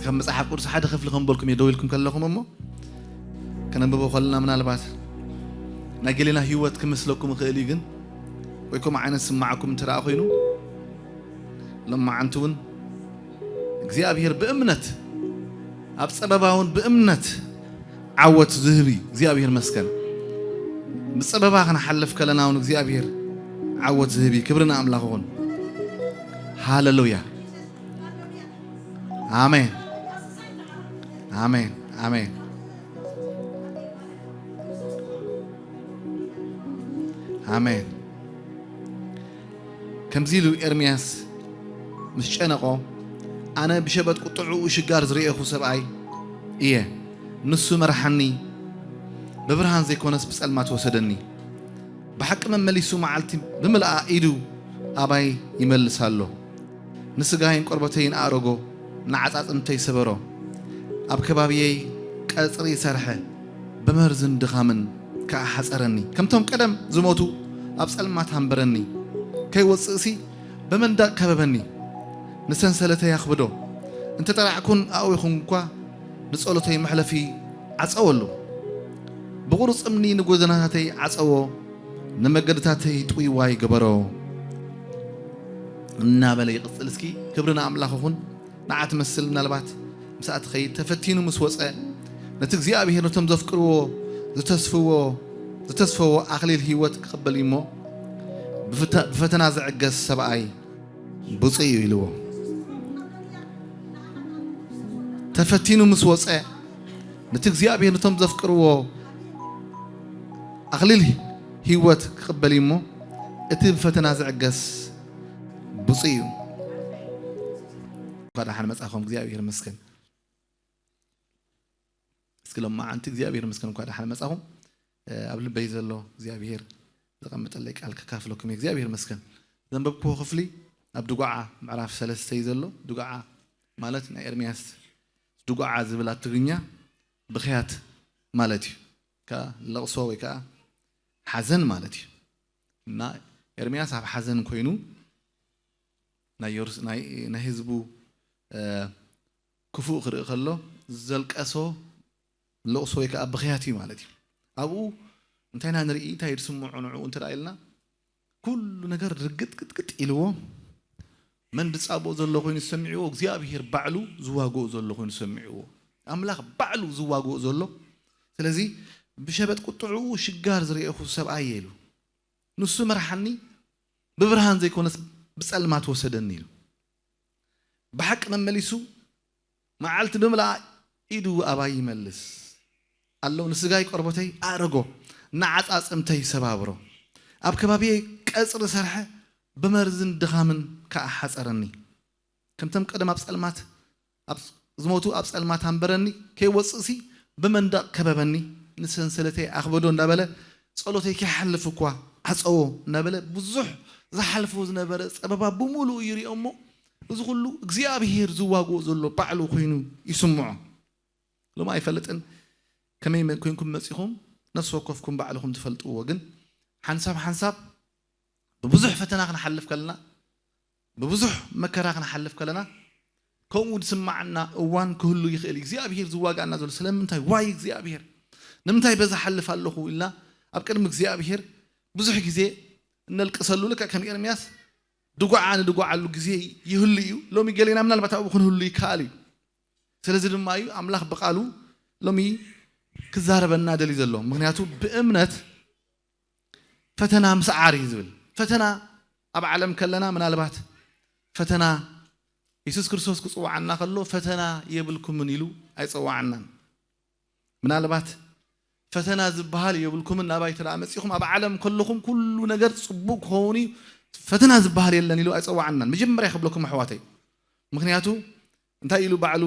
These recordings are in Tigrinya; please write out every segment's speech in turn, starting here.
ካብ መጽሓፍ ቅዱስ ሓደ ክፍሊ ከም በልኩም እየ ደው ኢልኩም ከለኹም እሞ፣ ከነንብቦ ከለና ምናልባት ናይ ገሌና ህይወት ክመስለኩም ይኽእል እዩ፣ ግን ወይ ከምኡ ዓይነት ስማዓኩም እንተ ደኣ ኮይኑ፣ ሎማዓንቲ እውን እግዚኣብሔር ብእምነት ኣብ ጸበባ እውን ብእምነት ዓወት ዝህብ እዩ። እግዚኣብሔር መስገን። ብጸበባ ክንሓልፍ ከለና እውን እግዚኣብሔር ዓወት ዝህብ እዩ። ክብሪ ንኣምላኽ ይኹን። ሃሌሉያ። ኣሜን። ኣሜን። ኣሜን። ኣሜን። ከምዚ ኢሉ ኤርምያስ ምስ ጨነቆ፣ ኣነ ብሸበጥ ቁጥዕኡ ሽጋር ዝርእኹ ሰብኣይ እየ። ንሱ መርሓኒ፣ ብብርሃን ዘይኮነስ ብጸልማት ወሰደኒ። ብሓቂ መመሊሱ መዓልቲ ብምልኣ ኢዱ ኣባይ ይመልስ ኣሎ። ንስጋይን ቆርበተይን ኣእረጎ፣ ንዓጻጽምተይ ሰበሮ። ኣብ ከባቢየይ ቀጽሪ ሰርሐ፣ ብመርዝን ድኻምን ከኣ ሓጸረኒ። ከምቶም ቀደም ዝሞቱ ኣብ ጸልማት ኣንበረኒ። ከይወጽእሲ ብመንደቕ ከበበኒ። ንሰንሰለተይ ኣኽብዶ። እንተ ጠራዕኩን ኣእዊኹን እኳ ንጸሎተይ መሕለፊ ዓጸወሉ። ብቑሩጽ እምኒ ንጎደናታተይ ዓጸዎ፣ ንመገድታተይ ጥውይዋይ ገበሮ። እናበለ ይቕጽል። እስኪ ክብሪ ንኣምላኽ ይኹን። ንዓ ትመስል ምናልባት ምስኣ ትኸይድ። ተፈቲኑ ምስ ወጸ፣ ነቲ እግዚኣብሔር ነቶም ዘፍቅርዎ ዝተስፍዎ፣ ዝተስፈዎ ኣኽሊል ህይወት ክቕበል እዩ እሞ፣ ብፍተ-፣ ብፈተና ዝዕገስ ሰብኣይ ብፁዕ እዩ ኢልዎ። ተፈቲኑ ምስ ወጸ፣ ነቲ እግዚኣብሔር ነቶም ዘፍቅርዎ ኣኽሊል ህይወት ክቕበል እዩ እሞ፣ እቲ ብፈተና ዝዕገስ ብፁዕ እዩ። እንኳ ደሓን መጻኹም፣ እግዚኣብሔር ይመስገን። እስኪ ሎማዓንቲ እግዚኣብሔር ይመስገን፣ እንኳ ደሓን መጻኹም። እ፣ ኣብ ልበይ ዘሎ እግዚኣብሔር ዘቐመጠለይ ቃል ከካፍለኩም እየ። እግዚኣብሔር ይመስገን። ዘንበብክዎ ክፍሊ ኣብ ድጓዓ ምዕራፍ ሰለስተ እዩ ዘሎ። ድጓዓ ማለት ናይ ኤርምያስ ድጓዓ ዝብል ኣብ ትግርኛ ብኽያት ማለት እዩ። ከኣ ለቕሶ ወይ ከኣ ሓዘን ማለት እዩ። እና ኤርምያስ ኣብ ሓዘን ኮይኑ ናይ የሩስ-፣ ናይ፣ ናይ ህዝቡ፣ እ፣ ክፉእ ክርኢ ከሎ ዘልቀሶ ለቕሶ ወይ ከኣ ብኽያት እዩ ማለት እዩ። ኣብኡ እንታይ ኢና ንርኢ፣ እንታይ ዝስምዖ ንዕኡ እንተ ደኣ ኢልና፣ ኩሉ ነገር ርግጥቅጥቅጥ ኢልዎ፣ መን ዝጻብኦ ዘሎ ኮይኑ ዝሰምዕዎ፣ እግዚኣብሔር ባዕሉ ዝዋግኦ ዘሎ ኮይኑ ዝሰምዕዎ፣ ኣምላኽ ባዕሉ ዝዋግኦ ዘሎ። ስለዚ ብሸበጥ ቁጥዕኡ ሽጋር ዝርእኹ ሰብኣይ እየ ኢሉ። ንሱ መርሓኒ፣ ብብርሃን ዘይኮነስ ብጸልማት ወሰደኒ ኢሉ። ብሓቂ መመሊሱ መዓልቲ ብምልኣ ኢዱ ኣባይ ይመልስ ኣሎ። ንስጋይ ቆርበተይ ኣእረጎ፣ ንዓጻጽምተይ ሰባብሮ። ኣብ ከባቢየይ ቀጽሪ ሰርሐ፣ ብመርዝን ድኻምን ከኣ ሓጸረኒ። ከምቶም ቀደም ኣብ ጸልማት፣ ኣብ ዝሞቱ ኣብ ጸልማት ኣንበረኒ፣ ከይወጽእሲ ብመንደቕ ከበበኒ፣ ንሰንሰለተይ ኣኽበዶ እንዳበለ፣ ጸሎተይ ከይሓልፍ እኳ ዓጸዎ እንዳበለ፣ ብዙሕ ዝሓልፎ ዝነበረ ጸበባ ብምሉኡ ይሪኦ እሞ፣ እዚ ኩሉ እግዚኣብሄር ዝዋግኦ ዘሎ ባዕሉ ኮይኑ ይስምዖ። ሎሚ ኣይፈልጥን ከመይ መ-፣ ኮይንኩም መጺኹም፣ ነፍሲ ወከፍኩም ባዕልኹም ትፈልጥዎ። ግን ሓንሳብ ሓንሳብ ብብዙሕ ፈተና ክንሓልፍ ከለና፣ ብብዙሕ መከራ ክንሓልፍ ከለና፣ ከምኡ ዝስማዓና እዋን ክህሉ ይኽእል እዩ። እግዚኣብሄር ዝዋጋኣና ዘሎ ስለምንታይ? ዋይ እግዚኣብሄር፣ ንምንታይ በዚ ሓልፍ ኣለኹ ኢልና ኣብ ቅድሚ እግዚኣብሄር ብዙሕ ግዜ እነልቅሰሉ፣ ልክዕ ከም ኤርምያስ ድጓዓ ንድጓዓሉ ግዜ ይህሉ እዩ። ሎሚ ገሌና ምናልባት ኣብኡ ክንህሉ ይከኣል እዩ። ስለዚ ድማ እዩ ኣምላኽ ብቃሉ ሎሚ ክዛረበና ደልዩ ዘሎ። ምኽንያቱ ብእምነት ፈተና ምስዓር እዩ ዝብል። ፈተና ኣብ ዓለም ከለና ምናልባት ፈተና የሱስ ክርስቶስ ክጽውዓና ከሎ ፈተና የብልኩምን ኢሉ ኣይጸውዓናን። ምናልባት ፈተና ዝበሃል የብልኩምን፣ ናባይ ተደኣ መጺኹም ኣብ ዓለም ከለኹም ኩሉ ነገር ጽቡቕ ክኸውን እዩ፣ ፈተና ዝበሃል የለን ኢሉ ኣይጸውዓናን። መጀመርያ ክብለኩም ኣሕዋተይ፣ ምኽንያቱ እንታይ ኢሉ ባዕሉ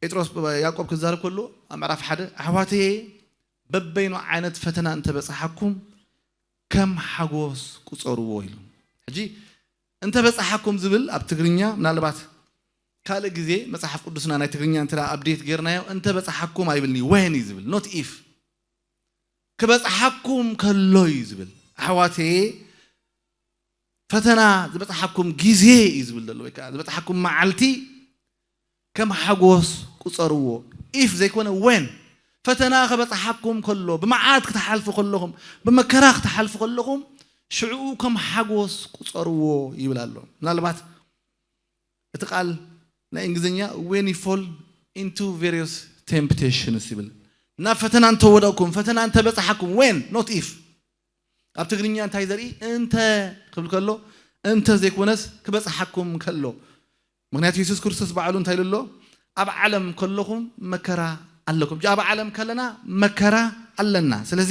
ጴጥሮስ፣ ያዕቆብ ክዛረብ ከሎ ኣብ ምዕራፍ ሓደ፣ ኣሕዋተየ በበይኑ ዓይነት ፈተና እንተበጽሓኩም ከም ሓጎስ ቁጸርዎ ኢሉ። ሕጂ እንተ በጽሓኩም ዝብል ኣብ ትግርኛ ምናልባት ካልእ ግዜ መጽሓፍ ቅዱስና ናይ ትግርኛ እንተ ኣብዴት ጌርናዮ እንተ በጽሓኩም ኣይብልን እዩ፣ when እዩ ዝብል፣ not if። ክበጽሓኩም ከሎ እዩ ዝብል። ኣሕዋተየ ፈተና ዝበጽሓኩም ግዜ እዩ ዝብል ዘሎ፣ ወይ ከኣ ዝበጽሓኩም መዓልቲ ከም ሓጎስ ቁጸርዎ። ኢፍ ዘይኮነ ወን። ፈተና ክበጽሓኩም ከሎ፣ ብመዓት ክትሓልፉ ከለኹም፣ ብመከራ ክትሓልፉ ከለኹም፣ ሽዕኡ ከም ሓጎስ ቁጸርዎ ይብል ኣሎ። ምናልባት እቲ ቃል ናይ እንግሊዝኛ when you fall into various temptations ይብል። ናብ ፈተና እንተወደቕኩም፣ ፈተና እንተበጽሓኩም፣ when not if። ኣብ ትግርኛ እንታይ ዘርኢ እንተ ክብል ከሎ እንተ ዘይኮነስ ክበጽሓኩም ከሎ። ምክንያቱ የሱስ ክርስቶስ ባዕሉ እንታይ ኢሉ ኣሎ? ኣብ ዓለም ከለኹም መከራ ኣለኩም። ኣብ ዓለም ከለና መከራ ኣለና። ስለዚ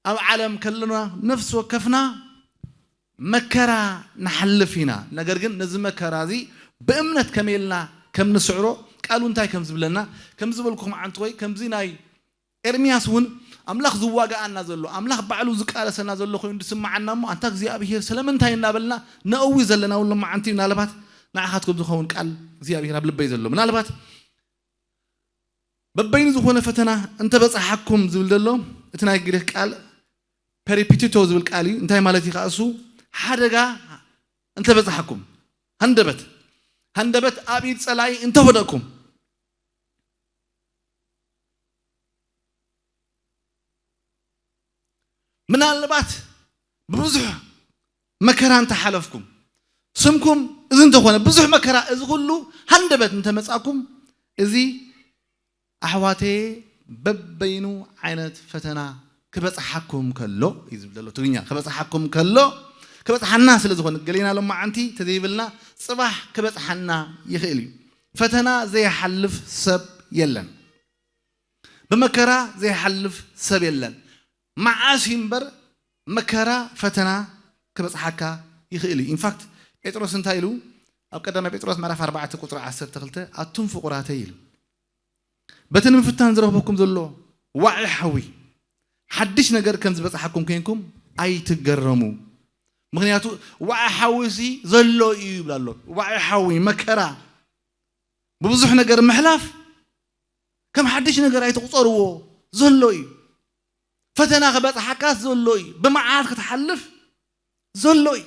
ኣብ ዓለም ከለና ነፍሲ ወከፍና መከራ ንሓልፍ ኢና። ነገር ግን ነዚ መከራ እዚ ብእምነት ከመይ ኢልና ከም ንስዕሮ ቃሉ እንታይ ከም ዝብለና ከም ዝበልኩም ዓንትኾይ ከምዚ ናይ ኤርምያስ እውን ኣምላኽ ዝዋጋኣና ዘሎ ኣምላኽ ባዕሉ ዝቃለሰና ዘሎ ኮይኑ ዝስምዓና እሞ ኣንታ እግዚኣብሄር ስለምንታይ እናበልና ነእዊ ዘለና እውን ሎማዓንቲ ምናልባት ንዓኻትኩም ዝኸውን ቃል እግዚኣብሄር ኣብ ልበይ ዘሎ ምናልባት በበይኑ ዝኾነ ፈተና እንተበፅሓኩም ዝብል ዘሎ እቲ ናይ ግሪክ ቃል ፐሪፒቲቶ ዝብል ቃል እዩ። እንታይ ማለት እዩ ከዓ እሱ ሓደጋ እንተበፅሓኩም ሃንደበት ሃንደበት ኣብ ኢድ ፀላኢ እንተወደቅኩም ምናልባት ብብዙሕ መከራ እንተሓለፍኩም ስምኩም እዚ እንተኾነ ብዙሕ መከራ እዚ ኩሉ ሃንደበት እንተመፃኩም እዚ ኣሕዋተየ በበይኑ ዓይነት ፈተና ክበፅሓኩም ከሎ እዩ ዝብል ዘሎ ትግርኛ ክበፅሓኩም ከሎ ክበፅሓና ስለ ዝኾነ ገሌና ሎማዓንቲ ተዘይብልና ፅባሕ ክበፅሓና ይኽእል እዩ። ፈተና ዘይሓልፍ ሰብ የለን። ብመከራ ዘይሓልፍ ሰብ የለን። መዓስ እዩ እምበር መከራ ፈተና ክበፅሓካ ይኽእል እዩ። ኢንፋክት ጴጥሮስ እንታይ ኢሉ ኣብ ቀዳማይ ጴጥሮስ ምዕራፍ ኣርባዕተ ቁፅሪ ዓሰርተ ክልተ ኣቱም ፍቑራተይ ኢሉ በቲ ንምፍታን ዝረኽበኩም ዘሎ ዋዒ ሓዊ ሓድሽ ነገር ከም ዝበፅሓኩም ኮይንኩም ኣይትገረሙ። ምክንያቱ ዋዒ ሓዊ ሲ ዘሎ እዩ ይብል ኣሎ። ዋዒ ሓዊ መከራ ብብዙሕ ነገር ምሕላፍ ከም ሓድሽ ነገር ኣይትቑፀርዎ ዘሎ እዩ። ፈተና ክበፅሓካስ ዘሎ እዩ። ብመዓት ክትሓልፍ ዘሎ እዩ።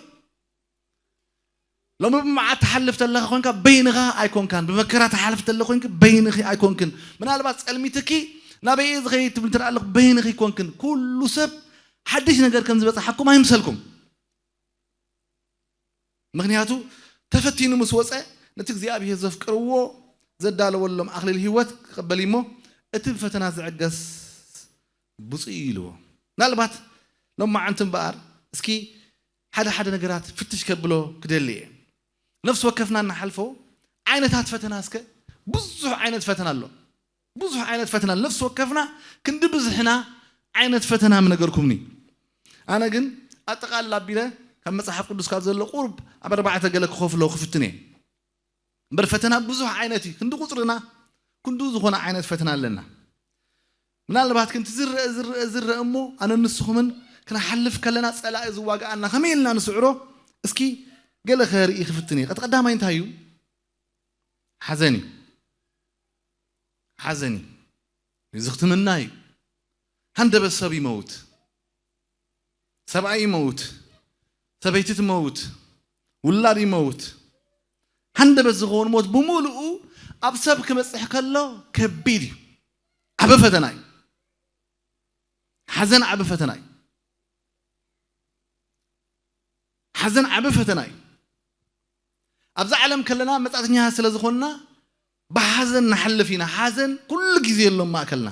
ሎሚ ብመዓት ትሓልፍ ተለኻ ኮንካ በይንኻ ኣይኮንካን። ብመከራ ትሓልፍ ተለ ኮንክ በይንኺ ኣይኮንክን። ምናልባት ፀልሚትኪ ናበይ እየ ዝኸይድ ትብል እንተ ኣለኹ በይንኺ ኣይኮንክን። ኩሉ ሰብ ሓድሽ ነገር ከም ዝበፅሓኩም ኣይምሰልኩም። ምክንያቱ ተፈቲኑ ምስ ወፀ ነቲ እግዚኣብሔር ዘፍቅርዎ ዘዳለወሎም ኣኽሊል ህይወት ክቕበል እሞ እቲ ብፈተና ዝዕገስ ብፁዕ እዩ ኢልዎ። ምናልባት ሎማዓንቲ እምበኣር እስኪ ሓደ ሓደ ነገራት ፍትሽ ከብሎ ክደሊ እየ። ነፍሲ ወከፍና እናሓልፎ ዓይነታት ፈተና እስከ ብዙሕ ዓይነት ፈተና ኣሎ። ብዙሕ ዓይነት ፈተና ነፍሲ ወከፍና ክንዲ ብዝሕና ዓይነት ፈተና ምነገርኩምኒ። ኣነ ግን ኣጠቓልል ኣቢለ ካብ መፅሓፍ ቅዱስ ካብ ዘሎ ቁርብ ኣብ ኣርባዕተ ገለ ክኸፍሎ ክፍትን እየ። እምበር ፈተና ብዙሕ ዓይነት እዩ። ክንዲ ቁፅርና ክንዱ ዝኾነ ዓይነት ፈተና ኣለና። ምናልባት ክንቲ ዝረአ ዝረአ ዝረአ እሞ ኣነ ንስኹምን ክንሓልፍ ከለና ፀላኢ ዝዋግኣና ከመይ ኢልና ንስዕሮ እስኪ ገለ ከርኢ ክፍትን እየ። እቲ ቀዳማይ እንታይ እዩ? ሓዘን እዩ። ሓዘን እዩ። እዚ ክትምና እዩ። ሃንደበት ሰብ ይመውት። ሰብኣይ ይመውት። ሰበይቲ ትመውት። ውላድ ይመውት። ሃንደበት ዝኸውን ሞት ብምሉኡ ኣብ ሰብ ክበፅሕ ከሎ ከቢድ እዩ። ዓበ ፈተና እዩ። ሓዘን ዓበ ፈተና እዩ። ሓዘን ዓበ ፈተና እዩ። ኣብዛ ዓለም ከለና መጻእተኛ ስለ ዝኾንና ብሓዘን ንሓልፍ ኢና። ሓዘን ኩሉ ግዜ የሎ ማእከልና።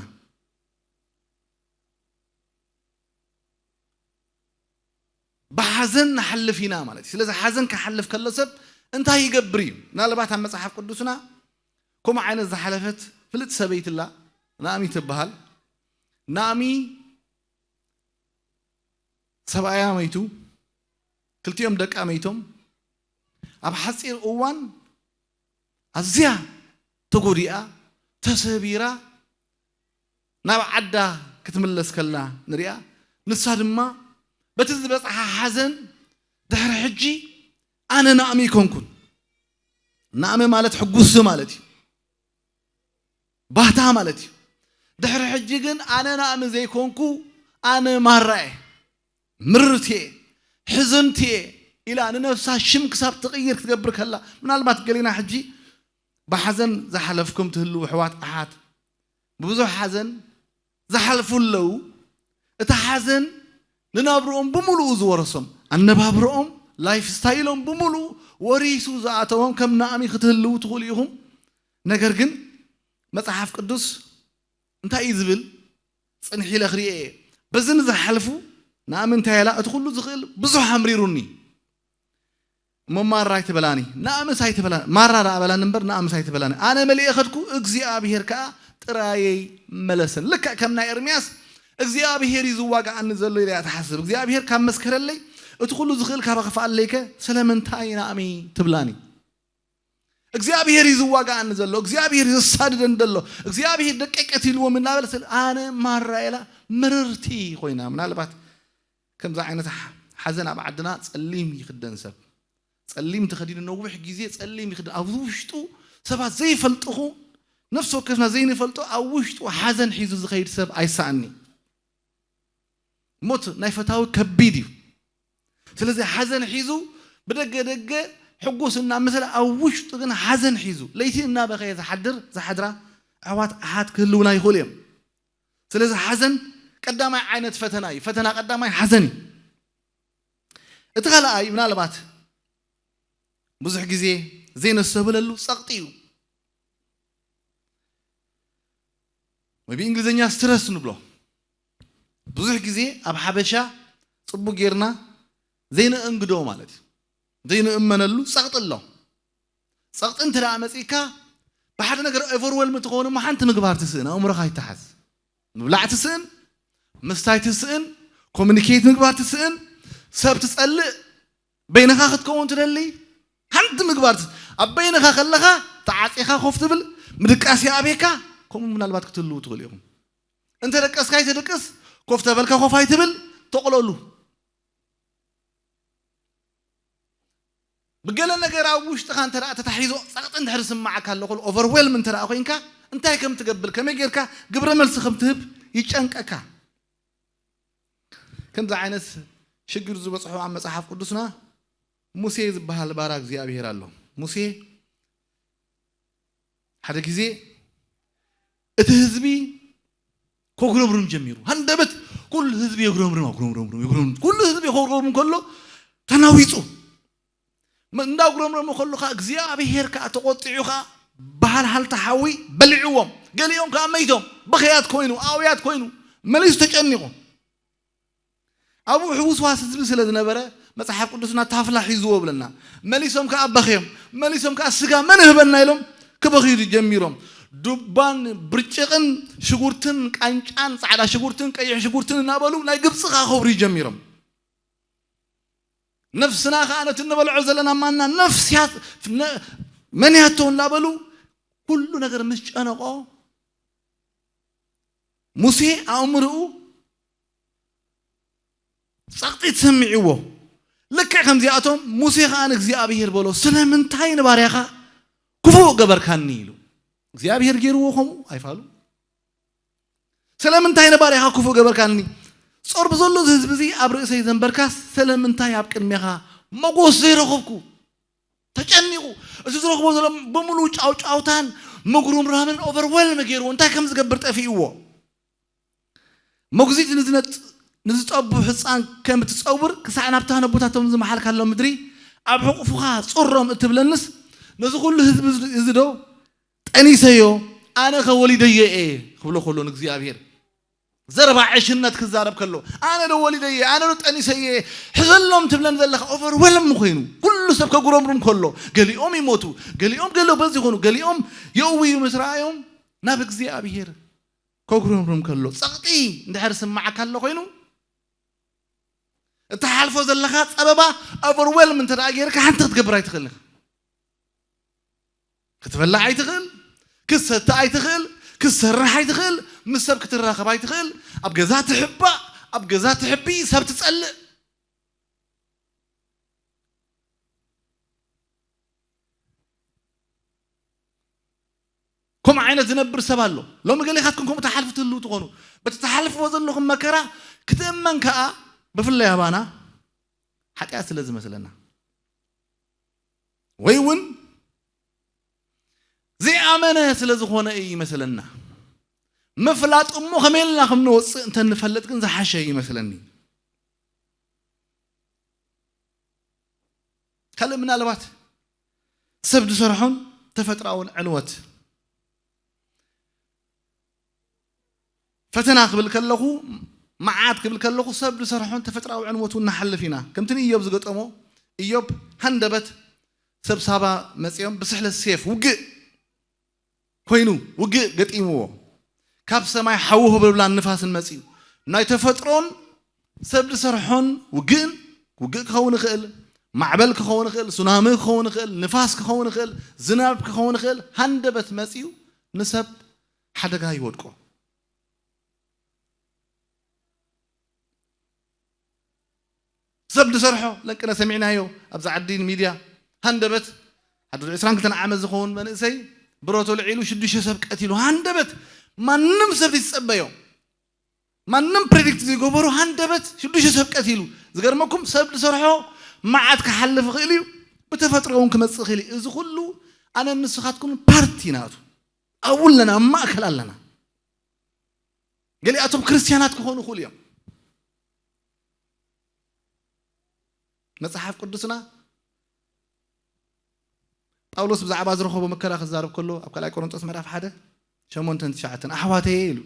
ብሓዘን ንሓልፍ ኢና ማለት እዩ። ስለዚ ሓዘን ክሓልፍ ከሎ ሰብ እንታይ ይገብር እዩ? ምናልባት ኣብ መጽሓፍ ቅዱስና ከምኡ ዓይነት ዝሓለፈት ፍልጥ ሰበይቲ ኣላ፣ ናእሚ ትበሃል። ናእሚ ሰብኣያ መይቱ፣ ክልቲኦም ደቃ መይቶም፣ ኣብ ሓጺር እዋን ኣዝያ ተጎዲኣ፣ ተሰቢራ፣ ናብ ዓዳ ክትምለስ ከላ ንሪኣ። ንሳ ድማ በቲ ዝበጽሓ ሓዘን ድሕሪ ሕጂ ኣነ ናእሚ ኣይኮንኩን። ናእሚ ማለት ሕጉሲ ማለት እዩ። ባህታ ማለት እዩ። ድሕሪ ሕጂ ግን ኣነ ናእሚ ዘይኮንኩ ኣነ ማራ እየ፣ ምርርቲ እየ፣ ሕዝንቲ እየ ኢላ ንነፍሳ ሽም ክሳብ ትቕይር ክትገብር ከላ፣ ምናልባት ገሊና ሕጂ ብሓዘን ዝሓለፍኩም ትህልዉ ኣሕዋት ኣሓት፣ ብብዙሕ ሓዘን ዝሓልፉ ኣለዉ። እቲ ሓዘን ንናብርኦም ብምሉኡ ዝወረሶም፣ ኣነባብርኦም፣ ላይፍ ስታይሎም ብምሉኡ ወሪሱ ዝኣተዎም ከም ናእሚ ክትህልዉ ትኽእሉ ኢኹም። ነገር ግን መጽሓፍ ቅዱስ እንታይ እዩ ዝብል? ጽንሕ ኢለ ክሪኤ እየ። በዚ ንዝሓልፉ ናእሚ እንታይ ኢላ? እቲ ኩሉ ዝኽእል ብዙሕ ኣምሪሩኒ። እሞ ማራ ኣይትበላኒ፣ ናእምስ ኣይትበላኒ። ማራ ደኣ በላኒ እምበር ናእምስ ኣይትበላኒ። ኣነ መሊኤ ኸድኩ፣ እግዚኣብሄር ከኣ ጥራየይ መለሰን። ልክዕ ከም ናይ ኤርምያስ እግዚኣብሄር እዩ ዝዋጋኣኒ ዘሎ ኢላ እያ ትሓስብ። እግዚኣብሄር ካብ መስከረለይ፣ እቲ ኩሉ ዝኽእል ካብ ኣኽፍኣለይከ ስለምንታይ ናእሚ ትብላኒ? እግዚኣብሄር እዩ ዝዋጋኣኒ ዘሎ፣ እግዚኣብሄር እዩ ዘሳድደኒ ዘሎ፣ እግዚኣብሄር ደቀይ ቀቲልዎም እናበለ ስለ ኣነ ማራ ኢላ ምርርቲ ኮይና። ምናልባት ከምዚ ዓይነት ሓ-፣ ሓዘን ኣብ ዓድና ጸሊም ይኽደን ሰብ። ጸሊም ተኸዲኑ ነዊሕ ግዜ ጸሊም ይኽደን። ኣብ ውሽጡ ሰባት ዘይፈልጥኹ፣ ነፍሲ ወከፍና ዘይንፈልጦ ኣብ ውሽጡ ሓዘን ሒዙ ዝኸይድ ሰብ ኣይሰኣኒ። ሞት ናይ ፈታዊ ከቢድ እዩ። ስለዚ ሓዘን ሒዙ ብደገ ደገ ሕጉስ እናመሰለ ኣብ ውሽጡ ግን ሓዘን ሒዙ ለይቲ እናበኸየ ዝሓድር፣ ዝሓድራ ኣሕዋት ኣሓት ክህልውና ይኽእሉ እዮም። ስለዚ ሓዘን ቀዳማይ ዓይነት ፈተና እዩ። ፈተና ቀዳማይ ሓዘን እዩ። እቲ ካልኣይ ምናልባት ብዙሕ ግዜ ዘይነስተብህለሉ ጸቕጢ እዩ። ወይ ብእንግሊዝኛ ስትረስ ንብሎ። ብዙሕ ግዜ ኣብ ሓበሻ ጽቡቕ ጌርና ዘይንእንግዶ ማለት እዩ። ዘይንእመነሉ ጸቕጢ ኣሎ። ጸቕጢ እንተ ደኣ መጺእካ ብሓደ ነገር ኦቨርዌልም ትኸውን እሞ ሓንቲ ምግባር ትስእን፣ ኣእምሮኻ ይተሓዝ። ምብላዕ ትስእን፣ ምስታይ ትስእን፣ ኮሚኒኬት ምግባር ትስእን፣ ሰብ ትጸልእ፣ በይንኻ ክትከውን ትደሊ፣ ሓንቲ ምግባር ትስ-፣ ኣብ በይንኻ ከለኻ ተዓጺኻ ኮፍ ትብል፣ ምድቃስ ይኣብየካ፣ ከምኡ ምናልባት ክትህልዉ ትኽእሉ ኢኹም። እንተ ደቀስካ ኣይትድቅስ፣ ኮፍ ተበልካ ኮፍ ኣይትብል፣ ተቕለሉ። ብገለ ነገር ኣብ ውሽጥኻ እንተ ደኣ ተታሒዞ ጸቕጢ እንድሕር ዝስምዓካ ኣሎ፣ ኩሉ ኦቨርዌልም እንተ ደኣ ኮይንካ፣ እንታይ ከም ትገብር፣ ከመይ ጌርካ ግብረ መልሲ ከም ትህብ ይጨንቀካ። ከምዚ ዓይነት ሽግር ዝበጽሖ ኣብ መጽሓፍ ቅዱስና ሙሴ ዝበሃል ባራ እግዚኣብሄር ኣሎ። ሙሴ ሓደ ግዜ እቲ ህዝቢ ከጉረምርም ጀሚሩ። ሃንደበት ኩሉ ህዝቢ የጉረምርም፣ ኣጉረምረምርም፣ የጉረምርም። ኩሉ ህዝቢ ከጉረምርም ከሎ ተናዊጹ። መ-፣ እንዳጉረምረሙ ከሎ ከኣ እግዚኣብሄር ከኣ ተቖጢዑ ከኣ በሃልሃልታ ሓዊ በሊዕዎም። ገሊኦም ከኣ መይቶም። በኸያት ኮይኑ፣ ኣውያት ኮይኑ፣ መሊሱ ተጨኒቑ። ኣብኡ ሕውስዋስ ህዝቢ ስለ ዝነበረ መጽሓፍ ቅዱስና ታፍላ ሒዝዎ ብለና። መሊሶም ከኣ በኸዮም። መሊሶም ከኣ ስጋ መን ይህበና ኢሎም ክበኽዩ ጀሚሮም። ዱባን ብርጭቕን ሽጉርትን ቃንጫን ጻዕዳ ሽጉርትን ቀይሕ ሽጉርትን እናበሉ ናይ ግብጺ ከኣ ከብርዩ ጀሚሮም። ነፍስና ከኣ ነቲ እንበልዖ ዘለና ማና ነፍስ እያ፣ ነ-፣ መን እያ እቶ እናበሉ ኩሉ ነገር ምስ ጨነቆ ሙሴ ኣእምርኡ ጸቕጢ ተሰሚዕዎ። ልክዕ ከምዚኣቶም ሙሴ ከኣ ንእግዚኣብሄር በሎ፣ ስለምንታይ ንባርያኻ ክፉእ ገበርካኒ ኢሉ። እግዚኣብሄር ገይርዎ ከምኡ ኣይፋሉ። ስለምንታይ ንባርያኻ ክፉእ ገበርካኒ? ጾር ብዘሎ እዚ ህዝቢ እዚ ኣብ ርእሰይ ዘንበርካስ ስለምንታይ ኣብ ቅድሜኻ ሞጎስ ዘይረኸብኩ? ተጨኒቑ፣ እቲ ዝረኽቦ ዘሎ ብምሉኡ ጫውጫውታን ምጉርምራምን ኦቨርዌልም ገይርዎ፣ እንታይ ከም ዝገብር ጠፊእዎ። መጉዚት ንዝነጥ-፣ ንዝጠቡ ህፃን ከም እትፀውር ክሳዕ ናብታ ነቦታቶም ዝመሓልካሎም ምድሪ ኣብ ሕቑፍኻ ፁሮም እትብለንስ፣ ነዚ ኩሉ ህዝቢ እዚ ዶ ጠኒሰዮ? ኣነኸ ወሊደዮ እየ ክብሎ ከሎ ንእግዚኣብሔር ዘረባ ዕሽነት ክዛረብ ከሎ፣ ኣነ ዶ ወሊደየ? ኣነ ዶ ጠኒሰየ? ሕዘሎም ትብለን ዘለኻ ኦቨርዌልም ኮይኑ፣ ኩሉ ሰብ ከጉረምርም ከሎ፣ ገሊኦም ይሞቱ፣ ገሊኦም ገሎ በዚ ይኾኑ፣ ገሊኦም የእውዩ ምስ ረኣዮም ናብ እግዚኣብሔር ከጉረምርም ከሎ፣ ጸቕጢ እንድሕር ስማዓካ ኣሎ ኮይኑ፣ እትሓልፎ ዘለኻ ጸበባ ኦቨርዌልም እንተ ደኣ ገይርካ ሓንቲ ክትገብር ኣይትኽእልን ኢኻ። ክትበልዕ ኣይትኽእል፣ ክትሰቲ ኣይትኽእል፣ ክትሰርሕ ኣይትኽእል፣ ምስ ሰብ ክትራኸብ ኣይትኽእል። ኣብ ገዛ ትሕባእ፣ ኣብ ገዛ ትሕቢ፣ ሰብ ትጸልእ። ከምኡ ዓይነት ዝነብር ሰብ ኣሎ። ሎሚ ገሌኻትኩም ከምኡ ትሓልፉ ትህልዉ ትኾኑ። በቲ ትሓልፍዎ ዘለኹም መከራ ክትእመን ከኣ ብፍላይ ኣባና ሓጢኣት ስለ ዝመስለና። ወይ እውን ዝኣመነ ስለ ዝኾነ እዩ ይመስለና። ምፍላጥ እሞ ከመይ ኢልና ከም ንወፅእ እንተ ንፈልጥ ግን ዝሓሸ ይመስለኒ። ካልእ ምናልባት ሰብ ዝሰርሖን ተፈጥራውን ዕንወት ፈተና ክብል ከለኹ፣ መዓት ክብል ከለኹ፣ ሰብ ዝሰርሖን ተፈጥራዊ ዕንወት እውን ንሓልፍ ኢና። ከምቲ ንእዮብ ዝገጠሞ፣ እዮብ ሃንደበት ሰብ ሳባ መጺኦም ብስሕለት ሴፍ ውግእ ኮይኑ፣ ውግእ ገጢምዎ። ካብ ሰማይ ሓዊ ህብልብላን ንፋስን መጺኡ። ናይ ተፈጥሮን ሰብ ዝሰርሖን ውግእን፣ ውግእ ክኸውን ይኽእል፣ ማዕበል ክኸውን ይኽእል፣ ሱናሚ ክኸውን ይኽእል፣ ንፋስ ክኸውን ይኽእል፣ ዝናብ ክኸውን ይኽእል፣ ሃንደበት መጺኡ ንሰብ ሓደጋ ይወድቆ። ሰብ ዝሰርሖ ለንቅነ ሰሚዕናዮ ኣብዚ ዓዲ ሚድያ። ሃንደበት ሓደ ዕስራን ክልተን ዓመት ዝኸውን መንእሰይ ብረቶ ልዒሉ ሽዱሽተ ሰብ ቀቲሉ። ሃንደበት ማንም ሰብ ዝጸበዮ፣ ማንም ፕሬዲክት ዘይገበሩ ሃንደበት ሽዱሽተ ሰብ ቀቲሉ። ዝገርመኩም ሰብ ዝሰርሖ መዓት ክሓልፍ ይኽእል እዩ፣ ብተፈጥሮ እውን ክመጽእ ይኽእል እዩ። እዚ ኩሉ ኣነ ንስኻትኩም ፓርቲ ናቱ ኣብኡ ኣለና፣ ኣብ ማእከል ኣለና። ገሊኣቶም ክርስትያናት ክኾኑ ይኽእሉ እዮም። መጽሓፍ ቅዱስና ጳውሎስ ብዛዕባ ዝረኸቦ መከራ ክዛረብ ከሎ ኣብ ካልኣይ ቆሮንጦስ ምዕራፍ ሓደ ሸሞንተን ትሽዓተን ኣሕዋተየ ኢሉ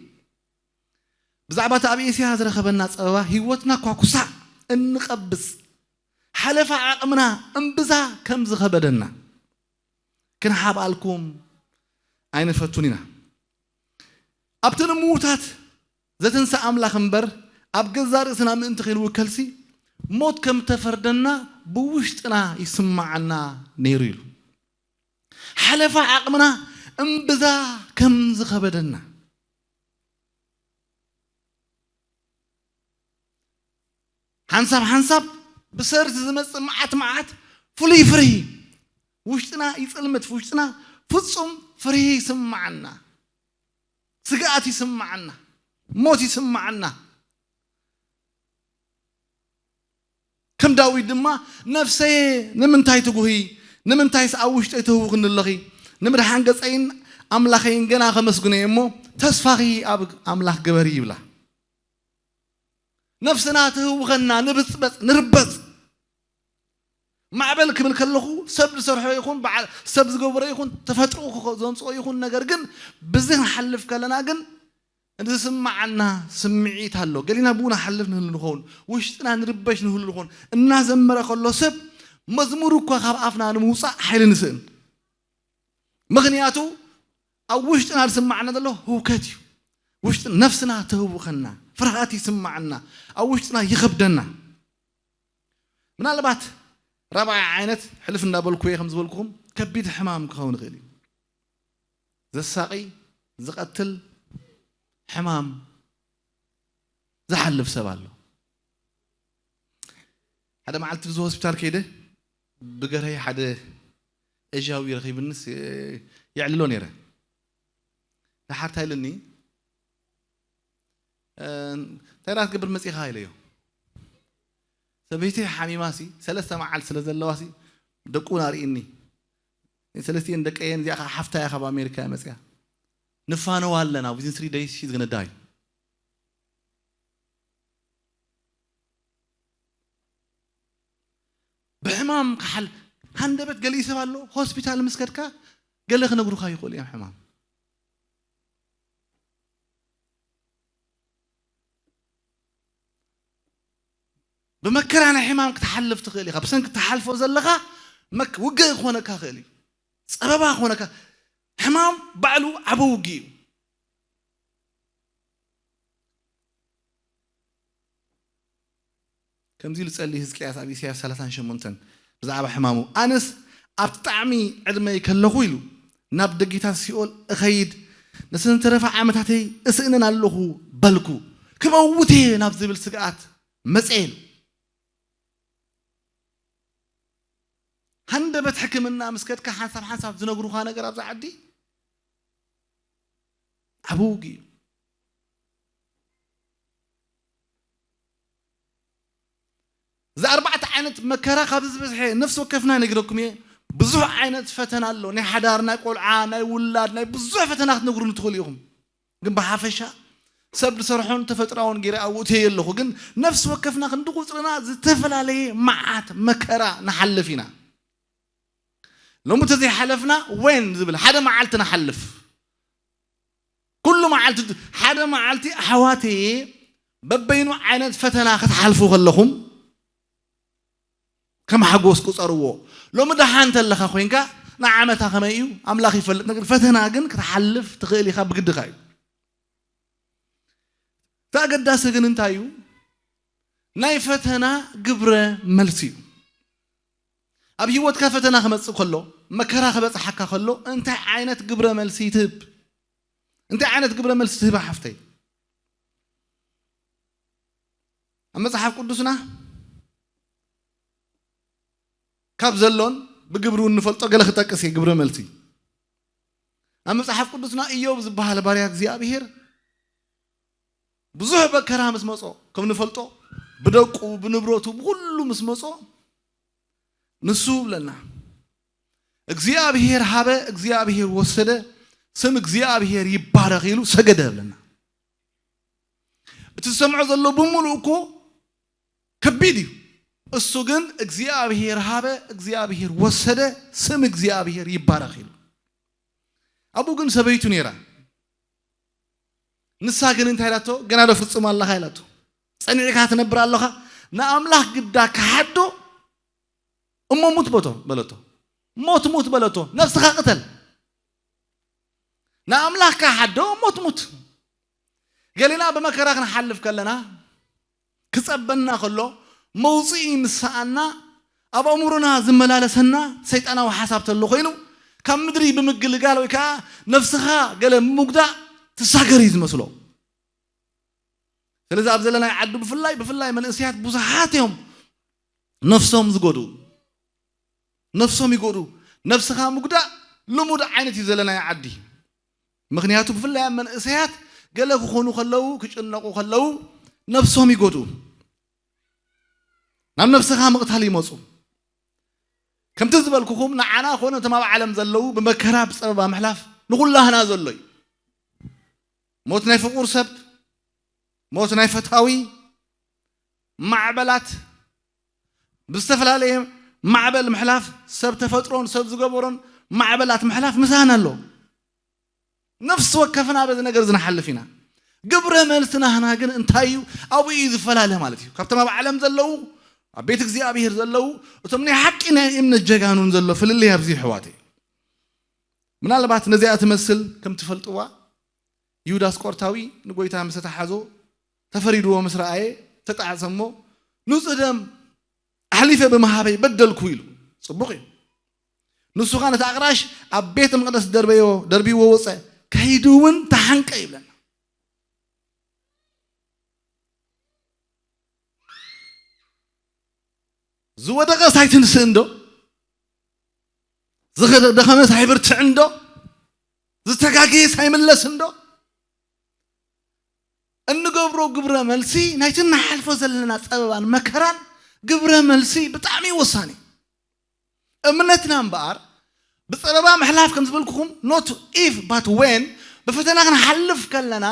ብዛዕባ እቲ ኣብ ኤስያ ዝረኸበና ጸበባ ህይወትና እኳ ኩሳዕ እንቐብጽ ሓለፋ ዓቕምና እምብዛ ከም ዝኸበደና ክንሓብኣልኩም ኣይንፈቱን ኢና። ኣብቲ ንምዉታት ዘተንስእ ኣምላኽ እምበር ኣብ ገዛእ ርእስና ምእንቲ ከይንውከልሲ ሞት ከም ተፈርደና ብውሽጥና ይስምዓና ነይሩ ኢሉ። ሓለፋ ዓቕምና እምብዛ ከም ዝኸበደና ሓንሳብ ሓንሳብ ብሰርቲ ዝመጽእ መዓት መዓት ፍሉይ ፍርሂ ውሽጥና ይጽልምት። ውሽጥና ፍጹም ፍርሂ ይስምዓና፣ ስግኣት ይስምዓና፣ ሞት ይስምዓና። ከም ዳዊት ድማ ነፍሰየ ንምንታይ ትጉሂ? ንምንታይስ ኣብ ውሽጠይ ትህውኽኒ ኣለኺ? ንምድሓን ገጸይን ኣምላኸይን ገና ከመስግኖ እየ እሞ ተስፋኺ ኣብ ኣምላኽ ግበሪ ይብላ። ነፍስና ትህውኸና፣ ንብጽበጽ፣ ንርበጽ። ማዕበል ክብል ከለኹ ሰብ ዝሰርሖ ይኹን በዓል ሰብ ዝገበሮ ይኹን ተፈጥሮ ክኸ- ዘምጽኦ ይኹን ነገር ግን ብዚ ክንሓልፍ ከለና ግን ዝስምዓና ስምዒት ኣሎ። ገሊና ብኡ ንሓልፍ ንህሉ ንኸውን፣ ውሽጥና ንርበሽ ንህሉ ንኸውን። እናዘመረ ከሎ ሰብ መዝሙር እኳ ካብ ኣፍና ንምውጻእ ሓይሊ ንስእን። ምኽንያቱ ኣብ ውሽጥና ዝስምዓና ዘሎ ህውከት እዩ። ውሽጢ ነፍስና ተህውኸና፣ ፍርሃት ይስምዓና፣ ኣብ ውሽጥና ይኸብደና። ምናልባት ራብዓይ ዓይነት ሕልፍ እንዳበልኩ እየ ከም ዝበልኩኹም ከቢድ ሕማም ክኸውን ይኽእል እዩ። ዘሳቒ፣ ዝቐትል ሕማም ዝሓልፍ ሰብ ኣሎ። ሓደ መዓልቲ ብዚ ሆስፒታል ከይደ ብገርሀይ ሓደ ኤዥያዊ ረኺብንስ የዕልሎ ነይረ። ደሓር እንታይ ኢሉኒ፣ "እንታይ ደኣ ክትገብር መጺኻ?" ኢለዮ። ሰበይተይ ሓሚማሲ ሰለስተ መዓልቲ ስለ ዘለዋሲ ደቁ እውን ኣርእኒ። ሰለስቲኤን ደቀየን፣ እዚኣ ከዓ ሓፍታ እያ ካብ ኣሜሪካ እያ መጺኣ። ንፋነዋ ኣለና፣ within three days she's gonna die። ብሕማም ክሓል ሃንደበት ገሊኡ ሰብ ኣሎ። ሆስፒታል ምስ ከድካ ገለ ክነግሩኻ ይኽእሉ እዮም። ሕማም ብመከራ ናይ ሕማም ክትሓልፍ ትኽእል ኢኻ። ብሰንኪ ትሓልፎ ዘለኻ መክ ውግእ ክኾነካ ይኽእል እዩ። ጸበባ ክኾነካ። ሕማም ባዕሉ ዓቢ ውግእ እዩ። ከምዚ ኢሉ ጸሊ ህዝቅያስ ኣብ ኢሳያስ ሰላሳን ሸሞንተን ብዛዕባ ሕማሙ፣ ኣነስ ኣብቲ ጣዕሚ ዕድመይ ከለኹ ኢሉ ናብ ደጌታት ሲኦል እኸይድ፣ ነተን ዝተረፋ ዓመታተይ እስእነን ኣለኹ በልኩ፣ ክመውት እየ ናብ ዝብል ስግኣት መጸ ኢሉ። ሃንደበት ሕክምና ምስ ከድካ ሓንሳብ ሓንሳብ ዝነግሩኻ ነገር ኣብዛ ዓዲ ዓቢ ውግእ እዩ። እዚ ኣርባዕተ ዓይነት መከራ ካብዚ ዝበዝሐ ነፍሲ ወከፍና ነግረኩም እየ። ብዙሕ ዓይነት ፈተና ኣሎ። ናይ ሓዳር፣ ናይ ቆልዓ፣ ናይ ውላድ፣ ናይ ብዙሕ ፈተና ክትነግሩኒ ትኽእሉ ኢኹም። ግን ብሓፈሻ ሰብ ዝሰርሖን ተፈጥራውን ገይረ ኣብኡ እትየ ኣለኹ። ግን ነፍሲ ወከፍና ክንዲ ቁፅርና ዝተፈላለየ መዓት መከራ ንሓልፍ ኢና። ሎሚ ተዘይሓለፍና ወን ዝብል ሓደ መዓልቲ ንሓልፍ። ኩሉ መዓልቲ ሓደ መዓልቲ ኣሕዋተየ በበይኑ ዓይነት ፈተና ክትሓልፉ ከለኹም ከም ሓጎስ ቁፀርዎ። ሎሚ ደሓን እንተለኻ ኮይንካ ንዓመታ ከመይ እዩ ኣምላኽ ይፈልጥ። ነገር ፈተና ግን ክትሓልፍ ትኽእል ኢኻ ብግድኻ እዩ። እቲ ኣገዳሲ ግን እንታይ እዩ? ናይ ፈተና ግብረ መልሲ እዩ። ኣብ ህይወትካ ፈተና ክመጽእ ከሎ፣ መከራ ክበጽሓካ ከሎ እንታይ ዓይነት ግብረ መልሲ ትህብ? እንታይ ዓይነት ግብረ መልሲ ትህባ ሓፍተይ? ኣብ መጽሓፍ ቅዱስና ካብ ዘሎን ብግብሩ እንፈልጦ ገለ ክጠቅስ እየ። ግብረ መልሲ ኣብ መጽሓፍ ቅዱስና ኢዮብ ዝበሃል ባርያ እግዚኣብሔር ብዙሕ መከራ ምስ መጾ ከም ንፈልጦ ብደቁ ብንብረቱ ብኩሉ ምስ መጾ ንሱ ብለና እግዚኣብሔር ሃበ እግዚኣብሔር ወሰደ ስም እግዚኣብሔር ይባረኽ ኢሉ ሰገደ ብለና። እቲ ዝሰምዖ ዘሎ ብምሉእ እኮ ከቢድ እዩ። እሱ ግን እግዚኣብሔር ሃበ እግዚኣብሔር ወሰደ ስም እግዚኣብሔር ይባረኽ ኢሉ። ኣብኡ ግን ሰበይቱ ነይራ። ንሳ ግን እንታይ ኢላቶ? ገና ዶ ፍጹም ኣለኻ ኢላቶ። ጸኒዕካ ትነብር ኣለኻ። ንኣምላኽ ግዳ ክሓዶ እሞ ሙት በቶ በለቶ። ሞት ሙት በለቶ። ነፍስኻ ቅተል። ንኣምላኽ ክሓዶ ሞት ሙት። ገሊና ብመከራ ክንሓልፍ ከለና ክጸበና ከሎ መውፅኢ ምስ ሰኣና ኣብ ኣእምሮና ዝመላለሰና ሰይጣናዊ ሓሳብ ተሎ ኮይኑ ካብ ምድሪ ብምግልጋል ወይ ከዓ ነፍስኻ ገለ ምጉዳእ ትሳገር እዩ ዝመስሎ። ስለዚ ኣብ ዘለናይ ዓዲ ብፍላይ ብፍላይ መንእስያት ብዙሓት እዮም ነፍሶም ዝጎድኡ። ነፍሶም ይጎድኡ። ነፍስኻ ምጉዳእ ልሙድ ዓይነት እዩ ዘለናይ ዓዲ። ምክንያቱ ብፍላይ ኣብ መንእሰያት ገለ ክኾኑ ከለዉ ክጭነቁ ከለዉ ነፍሶም ይጎድኡ። ናብ ነፍስኻ ምቕታል ይመፁ። ከምቲ ዝበልኩኹም ንዓና ኮነ እቶም ኣብ ዓለም ዘለዉ ብመከራ ብፀበባ ምሕላፍ ንኹላህና ዘሎ እዩ። ሞት ናይ ፍቁር ሰብ፣ ሞት ናይ ፈታዊ፣ ማዕበላት ብዝተፈላለየ ማዕበል ምሕላፍ ሰብ ተፈጥሮን ሰብ ዝገበሮን ማዕበላት ምሕላፍ ምሳና ኣሎ። ነፍሲ ወከፍና በዚ ነገር ዝንሓልፍ ኢና። ግብረ መልሲ ናህና ግን እንታይ እዩ? ኣብኡ እዩ ዝፈላለ ማለት እዩ። ካብቶም ኣብ ዓለም ዘለዉ ኣብ ቤት እግዚኣብሔር ዘለዉ እቶም ናይ ሓቂ ናይ እምነት ጀጋኑን ዘሎ ፍልልይ ኣብዚ ይሕዋት እዩ። ምናልባት ነዚኣ ትመስል ከም ትፈልጥዋ ይሁዳ ኣስቆርታዊ ንጎይታ ምስ ተሓዞ ተፈሪድዎ ምስ ረኣየ ተጣዕሰ እሞ ንጹህ ደም ኣሕሊፈ ብምሃበይ በደልኩ ኢሉ። ጽቡቕ እዩ። ንሱ ኸዓ ነቲ ኣቕራሽ ኣብ ቤተ መቕደስ ደርበዮ ደርቢዎ ወጸ። ከይዱ እውን ተሓንቀ ይብለና። ዝወደቐ ሳይትንስእ እንዶ ዝደኸመ ሳይብርትዕ እንዶ ዝተጋገየ ሳይምለስ እንዶ እንገብሮ ግብረ መልሲ ናይቲ እናሓልፎ ዘለና ጸበባን መከራን ግብረ መልሲ ብጣዕሚ ወሳኒ። እምነትና እምበኣር ብጸበባ ምሕላፍ ከም ዝበልኩኹም not if but when ብፈተና ክንሓልፍ ከለና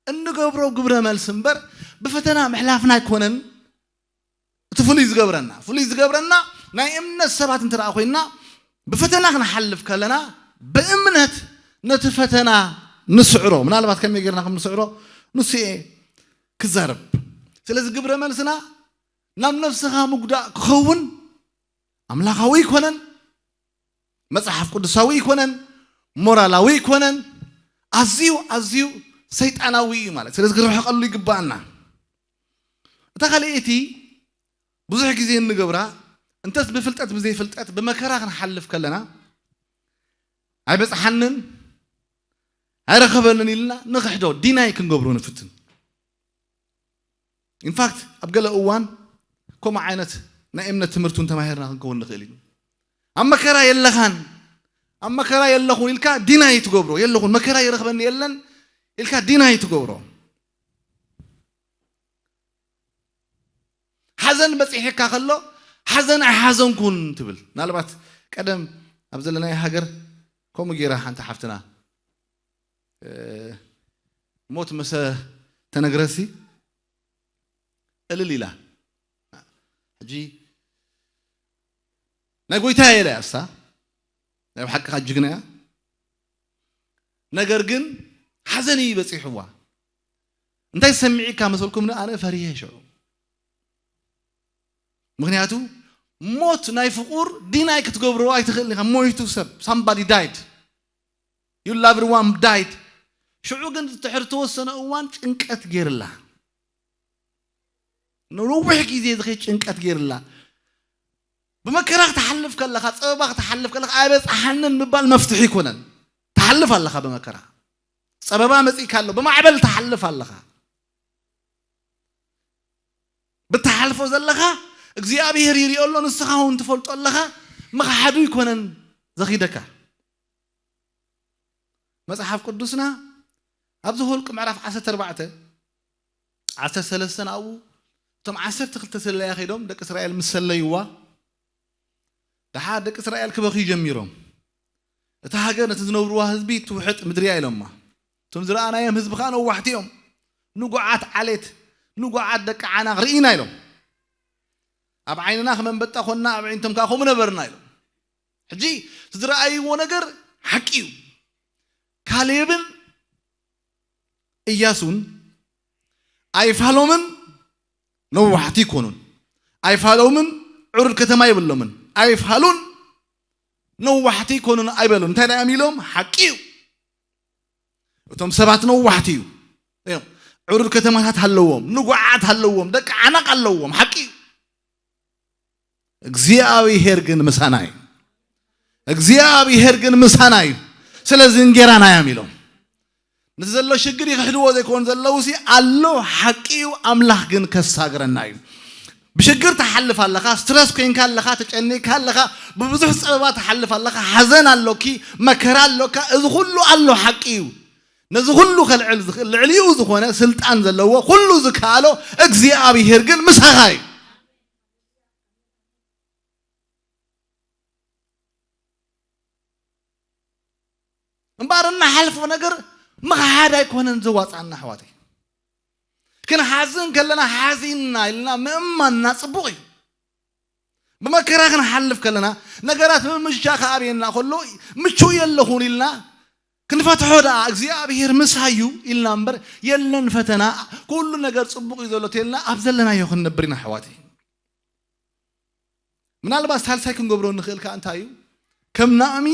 እንገብሮ ግብረ መልሲ እምበር ብፈተና ምሕላፍና ኣይኮነን። እቲ ፍሉይ ዝገብረና ፍሉይ ዝገብረና ናይ እምነት ሰባት እንተ ኮይንና ብፈተና ክንሓልፍ ከለና ብእምነት ነቲ ፈተና ንስዕሮ። ምናልባት ከመይ ጌርና ከም ንስዕሮ ንሱ እየ ክዛረብ። ስለዚ ግብረ መልስና ናብ ነፍስኻ ምጉዳእ ክኸውን ኣምላኻዊ ኣይኮነን፣ መጽሓፍ ቅዱሳዊ ኣይኮነን፣ ሞራላዊ ኣይኮነን። ኣዝዩ ኣዝዩ ሰይጣናዊ እዩ ማለት። ስለዚ ክንርሕቀሉ ይግባኣና። እታ ካልኣይቲ ብዙሕ ግዜ እንገብራ እንተስ ብፍልጠት ብዘይፍልጠት ብመከራ ክንሓልፍ ከለና ኣይበጽሓንን ኣይረኸበንን ኢልና ንኽሕዶ ዲናይ ክንገብሮ ንፍትን። ኢንፋክት ኣብ ገለ እዋን ከምኡ ዓይነት ናይ እምነት ትምህርቲ እውን ተማሂርና ክንከውን ንኽእል እዩ። ኣብ መከራ የለኻን ኣብ መከራ የለኹን ኢልካ ዲናይ ትገብሮ የለኹን መከራ ይረኽበኒ የለን ኢልካ ዲናይ ትገብሮ። ሓዘን በፂሕካ ከሎ ሓዘን ኣይሓዘንኩን ትብል። ምናልባት ቀደም ኣብ ዘለናዮ ሃገር ከምኡ ገይራ ሓንቲ ሓፍትና፣ እ፣ ሞት መሰ ተነግረሲ እልል ኢላ። ሕጂ ናይ ጎይታ እየ ኢላ እያ እሳ። ናይ ብሓቂ ጅግና እያ። ነገር ግን ሓዘን እዩ በፂሕዋ። እንታይ ሰሚዕካ መሰልኩም? ኣነ ፈሪሄ ሽዑ። ምክንያቱ ሞት ናይ ፍቁር ዲናይ ክትገብሮ ኣይትኽእልን ኢኻ። ሞይቱ ሰብ፣ somebody died, you loved one died። ሽዑ ግን ድሕሪ ተወሰነ እዋን ጭንቀት ገይርላ፣ ንነዊሕ ግዜ ዝኸይድ ጭንቀት ገይርላ። ብመከራ ክትሓልፍ ከለኻ፣ ጸበባ ክትሓልፍ ከለኻ ኣይበጽሓንን ምባል መፍትሒ ኣይኮነን። ትሓልፍ ኣለኻ ብመከራ። ጸበባ መጺእካ ኣሎ፣ ብማዕበል ትሓልፍ ኣለኻ። ብትሓልፎ ዘለኻ እግዚኣብሔር ይሪኦ ኣሎ፣ ንስኻ እውን ትፈልጦ ኣለኻ። ምኽሓዱ ኣይኮነን ዘኺደካ። መጽሓፍ ቅዱስና ኣብዚ ሁልቂ ምዕራፍ ዓሰርተ ኣርባዕተ፣ ዓሰርተ ሰለስተ ኣብኡ እቶም ዓሰርተ ክልተ ሰለያ ከይዶም ደቂ እስራኤል ምስ ሰለይዋ፣ ደሓር ደቂ እስራኤል ክበኽዩ ጀሚሮም። እታ ሃገር ነቲ ዝነብርዋ ህዝቢ ትውሕጥ ምድሪ እያ ኢሎማ። እቶም ዝረኣናዮም ህዝቢ ከኣ ነዋሕቲ እዮም። ንጉዓት ዓሌት፣ ንጉዓት ደቂ ዓናቕ ርኢና ኢሎም። ኣብ ዓይንና ከም ኣንበጣ ኮንና፣ ኣብ ኣዒንቶም ከኣ ከምኡ ነበርና ኢሎም። ሕጂ እቲ ዝረኣይዎ ነገር ሓቂ እዩ። ካሌብን እያሱን ኣይፋሎምን፣ ነዋሕቲ ኣይኮኑን። ኣይፋሎምን፣ ዕሩድ ከተማ የብሎምን። ኣይፋሉን፣ ነዋሕቲ ኣይኮኑን ኣይበሉን። እንታይ ደኣ ኢሎም? ሓቂ እዩ። እቶም ሰባት ነዋሕቲ እዩ እዮም። ዕሩድ ከተማታት ኣለዎም፣ ንጉዓት ኣለዎም፣ ደቂ ዓናቕ ኣለዎም። ሓቂ እዩ። እግዚኣብሔር ግን ምሳና እዩ። እግዚኣብሔር ግን ምሳና እዩ። ስለዚ እንጌራና እዮም ኢሎም። ነቲ ዘሎ ሽግር ይኽሕድዎ ዘይኮን ዘለዉ ሲ ኣሎ፣ ሓቂ እዩ። ኣምላኽ ግን ከሳግረና እዩ። ብሽግር ትሓልፍ ኣለኻ፣ ስትረስ ኮይንካ ኣለኻ፣ ተጨኒቅካ ኣለኻ፣ ብብዙሕ ጸበባ ትሓልፍ ኣለኻ፣ ሓዘን ኣሎኪ፣ መከራ ኣሎካ፣ እዚ ኩሉ ኣሎ፣ ሓቂ እዩ። ነዚ ኩሉ ከልዕል ዝኽእል፣ ልዕሊኡ ዝኾነ ስልጣን ዘለዎ፣ ኩሉ ዝከኣሎ እግዚኣብሔር ግን ምሳኻ እዩ። እምበኣር እናሓልፎ ነገር ምኽሓድ ኣይኮነን ዘዋፅኣና ኣሕዋተይ። ክንሓዝን ከለና ሓዚንና ኢልና ምእማንና ፅቡቕ እዩ። ብመከራ ክንሓልፍ ከለና ነገራት ምምሻ ክኣብየና ከሎ ምቹእ የለኹን ኢልና ክንፈትሖ ደኣ እግዚኣብሔር ምሳዩ ኢልና እምበር የለን ፈተና ኩሉ ነገር ፅቡቕ እዩ ዘሎ ተልና ኣብ ዘለናዮ ክንነብር ኢና ኣሕዋተይ። ምናልባት ሳልሳይ ክንገብሮ ንኽእል ከኣ እንታይ እዩ? ከም ናእሚ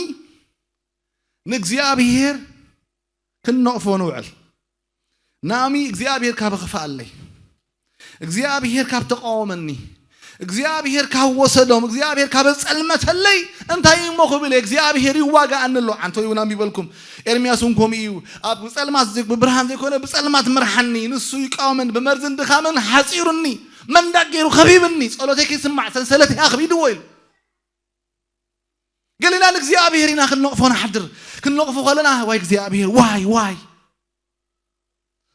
ንእግዚኣብሔር ክንነቕፎ ንውዕል። ናእሚ እግዚኣብሔር ካብ ኸፍኣለይ፣ እግዚኣብሔር ካብ ተቃወመኒ፣ እግዚኣብሔር ካብ ወሰዶም፣ እግዚኣብሔር ካብ ጸልመተለይ እንታይ እሞ ክብል እየ? እግዚኣብሔር ይዋጋኣኒ ኣሎ። ዓንቶ እውን ኣንቢበልኩም። ኤርምያስ እውን ከምኡ እዩ። ኣብ ጸልማት ዘይ-፣ ብብርሃን ዘይኮነ ብጸልማት ምርሓኒ፣ ንሱ ይቃወመን፣ ብመርዝን ድኻምን ሓጺሩኒ፣ መንዳግ ገይሩ ከቢብኒ፣ ጸሎተይ ከይስማዕ ሰንሰለተይ ኣኽቢድዎ ኢሉ። ገሊና ንእግዚኣብሔር ኢና ክንነቕፎ ንሓድር። ክንነቕፎ ከለና ዋይ እግዚኣብሔር፣ ዋይ፣ ዋይ።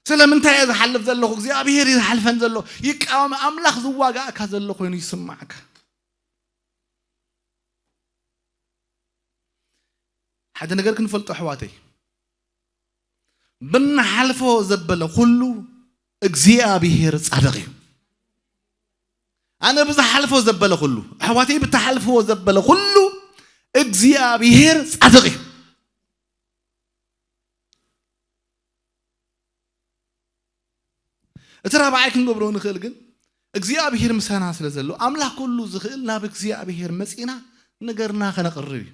ስለምንታይ እየ ዝሓልፍ ዘለኹ? እግዚኣብሔር እዩ ዝሓልፈን ዘሎ። ይቃወም ኣምላኽ ዝዋጋእካ ዘሎ ኮይኑ ይስማዕካ። ሓደ ነገር ክንፈልጦ ኣሕዋተይ፣ ብንሓልፎ ዘበለ ኩሉ እግዚኣብሔር ጻድቕ እዩ። ኣነ ብዝሓልፎ ዘበለ ኩሉ፣ ኣሕዋተይ ብትሓልፍዎ ዘበለ ኩሉ እግዚኣብሔር ጻድቕ እዩ። እቲ ራብዓይ ክንገብሮ ንኽእል ግን እግዚኣብሔር ምሳና ስለ ዘሎ ኣምላኽ ኩሉ ዝኽእል ናብ እግዚኣብሔር መጺና ነገርና ከነቕርብ እዩ።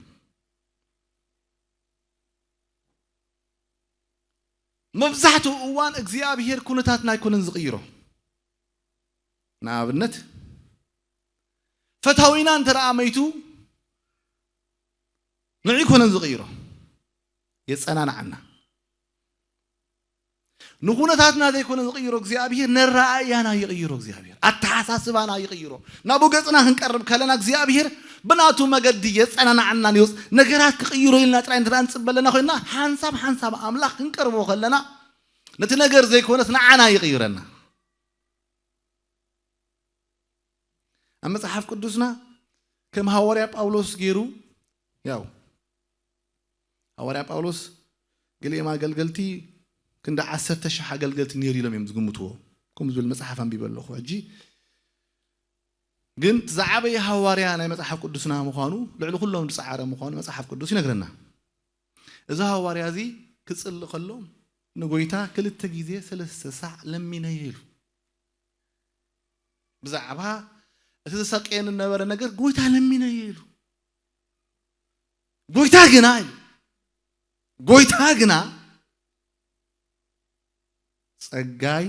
መብዛሕትኡ እዋን እግዚኣብሔር ኩነታትና ኣይኮነን ዝቕይሮ። ንኣብነት ፈታዊና እንተ ደኣ መይቱ ንዑ ኣይኮነን ዝቕይሮ፣ የጸናንዓና። ንኹነታትና ዘይኮነ ዝቕይሮ እግዚኣብሔር ነረኣእያና ይቕይሮ። እግዚኣብሔር ኣተሓሳስባና ይቕይሮ። ናብኡ ገጽና ክንቀርብ ከለና እግዚኣብሔር ብናቱ መገዲ የጸናንዓና። ንዮስ ነገራት ክቕይሮ ኢልና ጥራይ እንተ ደኣ ንጽበ ኣለና ኮይንና ሓንሳብ ሓንሳብ ኣምላኽ ክንቀርቦ ከለና ነቲ ነገር ዘይኮነስ ንዓና ይቕይረና። ኣብ መጽሓፍ ቅዱስና ከም ሃዋርያ ጳውሎስ ገይሩ ያው ሃዋርያ ጳውሎስ ገሊኦም ኣገልገልቲ ክንዲ ዓሰርተ ሽሕ ኣገልገልቲ ነይሩ ኢሎም እዮም ዝግምትዎ። ከምኡ ዝብል መጽሓፍ ኣንቢበ ኣለኹ። ሕጂ ግን እቲ ዝዓበየ ሃዋርያ ናይ መጽሓፍ ቅዱስና ምዃኑ፣ ልዕሊ ኩሎም ዝጸዓረ ምዃኑ መጽሓፍ ቅዱስ ይነግረና። እዚ ሃዋርያ እዚ ክጽሊ ከሎ ንጎይታ ክልተ ግዜ ሰለስተ ሳዕ ለሚነዮ ኢሉ። ብዛዕባ እቲ ዘሳቅየኒ ዝነበረ ነገር ጎይታ ለሚነዮ ኢሉ። ጎይታ ግና ኢሉ፣ ጎይታ ግና ጸጋይ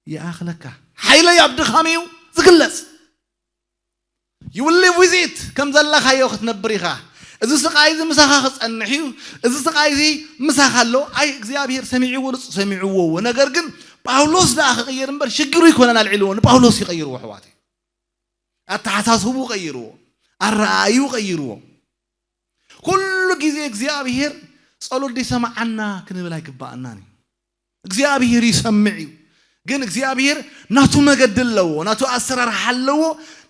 ይኣኽለካ። ሓይለይ ኣብ ድኻም እዩ ዝግለጽ። You will live with it። ከም ዘለኻዮ ክትነብር ኢኻ። እዚ ስቃይ እዚ ምሳኻ ክጸንሕ እዩ። እዚ ስቃይ እዚ ምሳኻ ኣሎ። ኣይ እግዚኣብሔር ሰሚዕዎ፣ ንጹ ሰሚዕዎ እዎ። ነገር ግን ጳውሎስ ደኣ ክቕይር እምበር ሽግሩ ይኮነን ኣልዒልዎ፣ ንጳውሎስ ይቐይርዎ ኣሕዋተይ። ኣተሓሳስቡ ቀይርዎ፣ ኣረኣእዩ ቀይርዎ። ኩሉ ግዜ እግዚኣብሔር ጸሎት ዶ ይሰምዓና ክንብል ኣይግባኣናን እዩ። እግዚኣብሔር ይሰምዕ እዩ። ግን እግዚኣብሔር ናቱ መገዲ ኣለዎ፣ ናቱ ኣሰራርሓ ኣለዎ።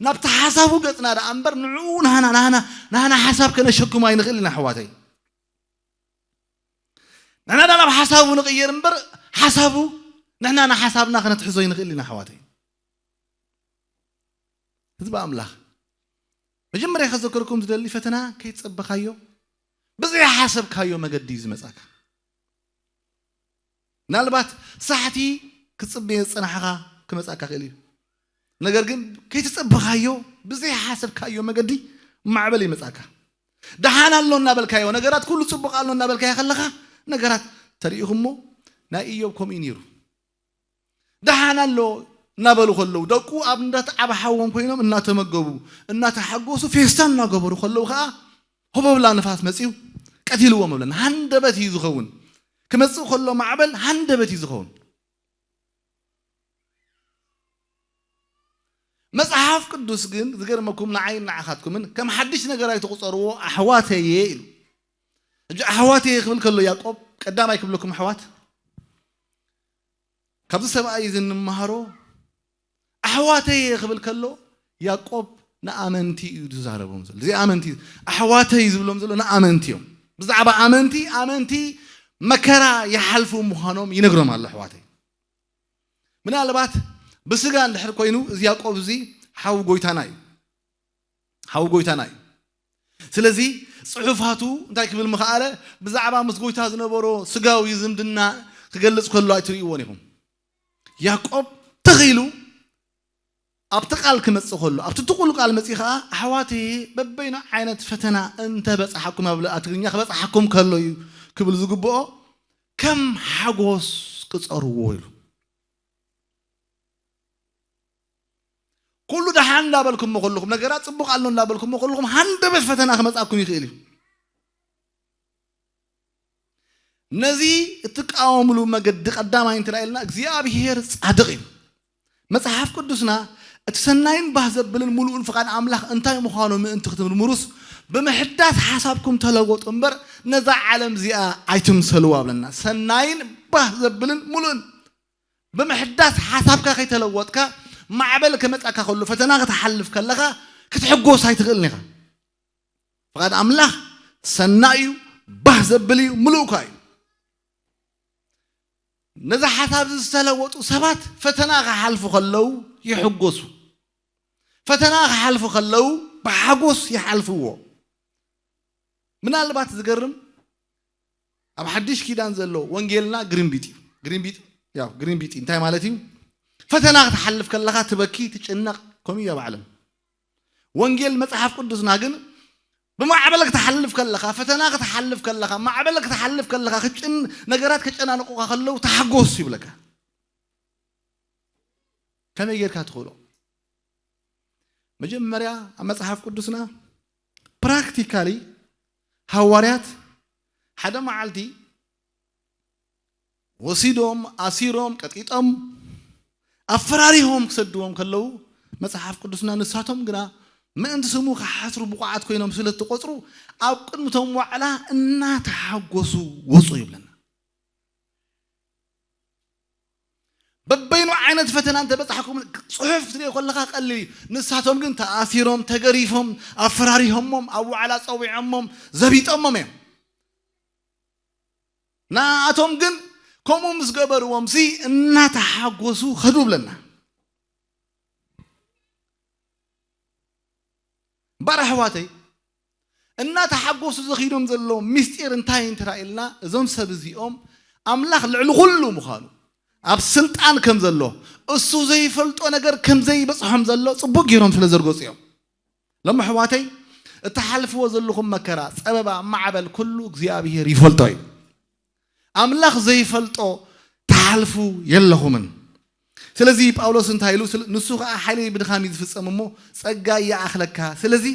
ናብቲ ሓሳቡ ገጽና ደኣ እምበር ንዕኡ ናህና ናህና ናህና ሓሳብ ከነሸክሞ ኣይንኽእል ኢና ኣሕዋተይ። ንሕና ደኣ ናብ ሓሳቡ ንቕየር እምበር ሓሳቡ ንሕና ንሓሳብና ከነትሕዞ ኣይንኽእል ኢና ኣሕዋተይ። ህዝቢ ኣምላኽ፣ መጀመርያ ከዘከርኩም ዝደሊ ፈተና ከይትጸበኻዮ ብዘይሓሰብካዮ መገዲ እዩ ዝመጻካ። ምናልባት ሳሕቲ ክትጽበዮ ዝጸናሕኻ ክመጻካ ክእል እዩ። ነገር ግን ከይትጸበኻዮ ብዘይሓሰብካዮ መገዲ ማዕበል ይመጻካ። ደሓን ኣሎ እናበልካዮ ነገራት ኩሉ ጽቡቕ ኣሎ እናበልካዮ ከለኻ ነገራት ተሪኢኹሞ ናይ ኢዮብ ከምኡ እዩ ነይሩ። ደሓን ኣሎ እናበሉ ከለዉ ደቁ ኣብ እንዳተዓባሓዎም ኮይኖም እናተመገቡ እናተሓጎሱ ፌስታ እናገበሩ ከለዉ ከዓ ሆበብላ ንፋስ መፅዩ ቀቲልዎም ብለን ሃንደበት እዩ ዝኸውን። ክመፅእ ከሎ ማዕበል ሃንደበት እዩ ዝኸውን። መጽሓፍ ቅዱስ ግን ዝገርመኩም ንዓይን ንዓኻትኩምን ከም ሓድሽ ነገር ኣይትቑጸርዎ ኣሕዋተየ ኢሉ። ሕጂ ኣሕዋተየ ክብል ከሎ ያዕቆብ ቀዳማይ ክብለኩም ኣሕዋት ካብዚ ሰብኣይ እዚ እንመሃሮ ኣሕዋተየ ክብል ከሎ ያዕቆብ ንኣመንቲ እዩ ዝዛረቦም ዘሎ። እዚ ኣመንቲ ኣሕዋተይ ዝብሎም ዘሎ ንኣመንቲ እዮም። ብዛዕባ ኣመንቲ ኣመንቲ መከራ ይሓልፉ ምዃኖም ይነግሮም ኣሎ ኣሕዋተይ። ምናልባት ብስጋ እንድሕር ኮይኑ እዚ ያዕቆብ እዚ ሓው ጎይታና እዩ። ሓው ጎይታና እዩ። ስለዚ ጽሑፋቱ እንታይ ክብል ምኽኣለ? ብዛዕባ ምስ ጎይታ ዝነበሮ ስጋዊ ዝምድና ክገልጽ ከሎ ኣይትርእይዎን ኢኹም። ያዕቆብ ተኺሉ ኣብቲ ቃል ክመጽእ ከሎ ኣብቲ ትቑል ቃል መጺ ኸዓ ኣሕዋተይ በበይኑ ዓይነት ፈተና እንተ በጽሓኩም ኣብ ትግርኛ ክበጽሓኩም ከሎ እዩ ክብል ዝግብኦ ከም ሓጎስ ቅጸርዎ ኢሉ። ኩሉ ደሓን እንዳበልኩሞ ከለኹም ነገራት ጽቡቕ ኣሎ እንዳበልኩሞ ከለኹም ሃንደበት ፈተና ክመጻኩም ይኽእል እዩ። ነዚ እትቃወምሉ መገዲ ቀዳማይ እንተ ኢልና እግዚኣብሔር ጻድቕ እዩ። መጽሓፍ ቅዱስና እቲ ሰናይን ባህ ዘብልን ምሉእን ፍቓድ ኣምላኽ እንታይ ምዃኑ ምእንቲ ክትምርምሩስ ብምሕዳስ ሓሳብኩም ተለወጡ እምበር ነዛ ዓለም እዚኣ ኣይትምሰልዋ ብለና። ሰናይን ባህ ዘብልን ምሉእን ብምሕዳስ ሓሳብካ ከይተለወጥካ ማዕበል ከመጻካ ከሎ ፈተና ክትሓልፍ ከለኻ ክትሕጎስ ኣይትኽእልን ኢኻ። ፍቓድ ኣምላኽ ሰናይ እዩ፣ ባህ ዘብል እዩ፣ ምሉእኳ እዩ። ነዚ ሓሳብ እዚ ዝተለወጡ ሰባት ፈተና ክሓልፉ ከለዉ ይሕጎሱ። ፈተና ክሓልፉ ከለዉ ብሓጎስ ይሓልፍዎ። ምናልባት ዝገርም ኣብ ሓድሽ ኪዳን ዘሎ ወንጌልና ግሪንቢጥ እዩ። ግሪንቢጥ ያው ግሪንቢጥ እንታይ ማለት እዩ? ፈተና ክትሓልፍ ከለኻ ትበኪ ትጭነቕ ከምኡ እያ ባዕሎም። ወንጌል መጽሓፍ ቅዱስና ግን ብማዕበል ክትሓልፍ ከለኻ ፈተና ክትሓልፍ ከለኻ ማዕበል ክትሓልፍ ከለኻ ክትጭን ነገራት ከጨናንቑኻ ከለዉ ተሓጎስ ይብለካ። ከመይ ጌርካ ትኽእሎ? መጀመርያ ኣብ መጽሓፍ ቅዱስና ፕራክቲካሊ ሃዋርያት ሓደ መዓልቲ ወሲዶም ኣሲሮም ቀጢጦም ኣፈራሪሆም ክሰድዎም ከለዉ መጽሓፍ ቅዱስና ንሳቶም ግና ምእንቲ ስሙ ክሓስሩ ብቑዓት ኮይኖም ስለ እትቆጽሩ ኣብ ቅድሚቶም ዋዕላ እናተሓጎሱ ወፁ ይብለና። በበይኑ ዓይነት ፈተና እንተበጻሕኩም፣ ጽሑፍ ክትሪኦ ከለኻ ቀሊል እዩ። ንሳቶም ግን ተኣሲሮም፣ ተገሪፎም፣ ኣፈራሪሆሞም፣ ኣብ ዋዕላ ጸዊዖሞም፣ ዘቢጦሞም እዮም። ንኣቶም ግን ከምኡ ምስ ገበርዎም ሲ እናተሓጎሱ ኸዱ ብለና። እምበኣር ኣሕዋተይ፣ እናተሓጎሱ ዘኺዶም ዘለዉ ምስጢር እንታይ እንተ ኢልና፣ እዞም ሰብ እዚኦም ኣምላኽ ልዕሊ ኩሉ ምዃኑ፣ ኣብ ስልጣን ከም ዘሎ፣ እሱ ዘይፈልጦ ነገር ከም ዘይበጽሖም ዘሎ ጽቡቕ ገይሮም ስለ ዘርገጹ እዮም። ሎም ኣሕዋተይ፣ እትሓልፍዎ ዘለኹም መከራ፣ ጸበባ፣ ማዕበል፣ ኩሉ እግዚኣብሔር ይፈልጦ እዩ። ኣምላኽ ዘይፈልጦ ትሓልፉ የለኹምን። ስለዚ ጳውሎስ እንታይ ኢሉ? ስለ-፣ ንሱ ኸዓ ሓይለይ ብድኻም እዩ ዝፍጸም እሞ፣ ጸጋ ይኣኽለካ። ስለዚ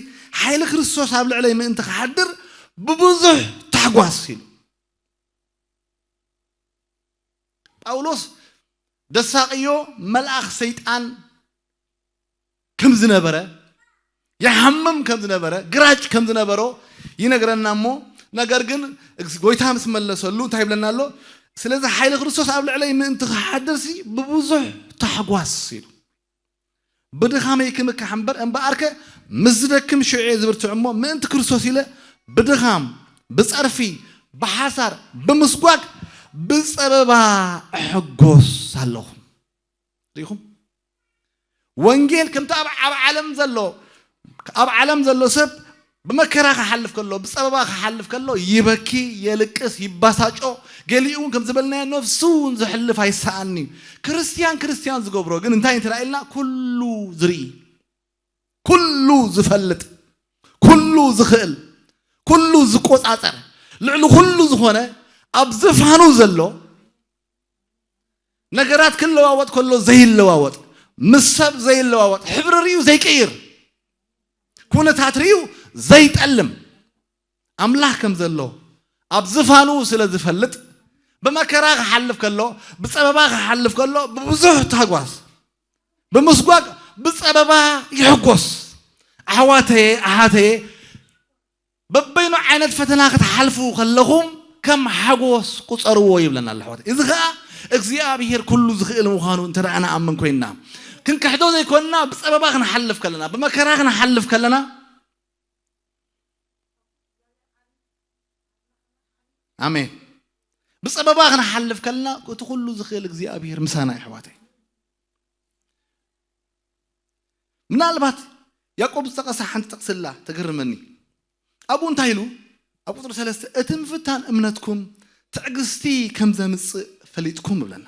ሓይሊ ክርስቶስ ኣብ ልዕለይ ምእንቲ ክሓድር ብብዙሕ ታሕጓስ ኢሉ። ጳውሎስ ደሳቕዮ መልኣኽ ሰይጣን ከም ዝነበረ፣ ይሓምም ከም ዝነበረ፣ ግራጭ ከም ዝነበሮ ይነግረና እሞ፣ ነገር ግን እግዝ-፣ ጎይታ ምስ መለሰሉ እንታይ ይብለና ኣሎ? ስለዚ ሓይሊ ክርስቶስ ኣብ ልዕለይ ምእንቲ ክሓድርሲ ብብዙሕ ታሕጓስ ኢሉ። ብድኻመይ ክምካሕ እምበር፣ እምበኣርከ ምስ ዝደክም ሽዑ እየ ዝብርትዕ እሞ፣ ምእንቲ ክርስቶስ ኢለ ብድኻም፣ ብጸርፊ፣ ብሓሳር፣ ብምስጓግ፣ ብጸበባ እሕጎስ ኣለኹ። ርኢኹም? ወንጌል ከምቲ ኣብ፣ ኣብ ዓለም ዘሎ፣ ኣብ ዓለም ዘሎ ሰብ ብመከራ ክሓልፍ ከሎ፣ ብጸበባ ክሓልፍ ከሎ፣ ይበኪ፣ የልቅስ፣ ይባሳጮ፣ ገሊኡ እውን ከም ዝበልናዮ ነፍሱ እውን ዘሕልፍ ኣይሰኣን እዩ። ክርስትያን ክርስትያን ዝገብሮ ግን እንታይ እንተ ኢልና፣ ኩሉ ዝርኢ፣ ኩሉ ዝፈልጥ፣ ኩሉ ዝኽእል፣ ኩሉ ዝቆጻጸር፣ ልዕሊ ኩሉ ዝኾነ ኣብ ዝፋኑ ዘሎ ነገራት ክለዋወጥ ከሎ ዘይለዋወጥ፣ ምስ ሰብ ዘይለዋወጥ፣ ሕብሪ ርእዩ ዘይቅይር፣ ኩነታት ርእዩ ዘይጠልም ኣምላኽ ከም ዘሎ ኣብ ዝፋኑ ስለ ዝፈልጥ፣ ብመከራ ክሓልፍ ከሎ፣ ብጸበባ ክሓልፍ ከሎ፣ ብብዙሕ ታጓስ፣ ብምስጓግ፣ ብጸበባ ይሕጎስ። ኣሕዋተየ፣ ኣሓተየ፣ በበይኑ ዓይነት ፈተና ክትሓልፉ ከለኹም ከም ሓጎስ ቁጸርዎ ይብለና ኣሎ ኣሕዋተይ። እዚ ኸኣ እግዚኣብሔር ኩሉ ዝኽእል ምዃኑ እንተ ደኣ ንኣምን ኮይንና፣ ክንክሕዶ ዘይኮንና፣ ብጸበባ ክንሓልፍ ከለና፣ ብመከራ ክንሓልፍ ከለና፣ ኣሜን። ብጸበባ ክንሓልፍ ከለና፣ እቲ ኩሉ ዝኽእል እግዚኣብሔር ምሳና እዩ ኣሕዋተይ። ምናልባት ያዕቆብ ዝጠቐሳ ሓንቲ ጥቕሲ ኣላ፣ ተገርመኒ። ኣብኡ እንታይ ኢሉ? ኣብ ቁጽሪ ሰለስተ፣ "እቲ ምፍታን እምነትኩም ትዕግስቲ ከም ዘምጽእ ፈሊጥኩም" ይብለና።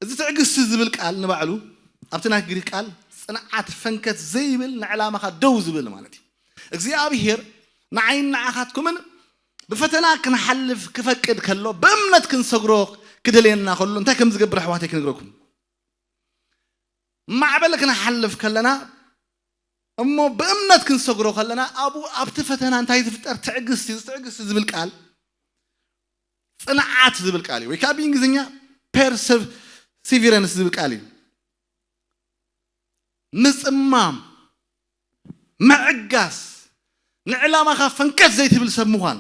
እዚ ትዕግስቲ ዝብል ቃል ንባዕሉ ኣብቲ ናይ ግሪክ ቃል ጽንዓት፣ ፈንከት ዘይብል፣ ንዕላማኻ ደው ዝብል ማለት እዩ። እግዚኣብሔር ንዓይን ንዓኻትኩምን ብፈተና ክንሓልፍ ክፈቅድ ከሎ፣ ብእምነት ክንሰግሮ ክደልየና ከሎ፣ እንታይ ከም ዝገብር ኣሕዋተይ ክነግረኩም። ማዕበል ክንሓልፍ ከለና፣ እሞ ብእምነት ክንሰግሮ ከለና፣ ኣብኡ ኣብቲ ፈተና እንታይ ዝፍጠር? ትዕግስቲ። እዚ ትዕግስቲ ዝብል ቃል ጽንዓት ዝብል ቃል እዩ። ወይ ከዓ ብእንግሊዝኛ ፐርሰቪረንስ ዝብል ቃል እዩ። ምጽማም፣ ምዕጋስ፣ ንዕላማኻ ፈንከት ዘይትብል ሰብ ምዃን።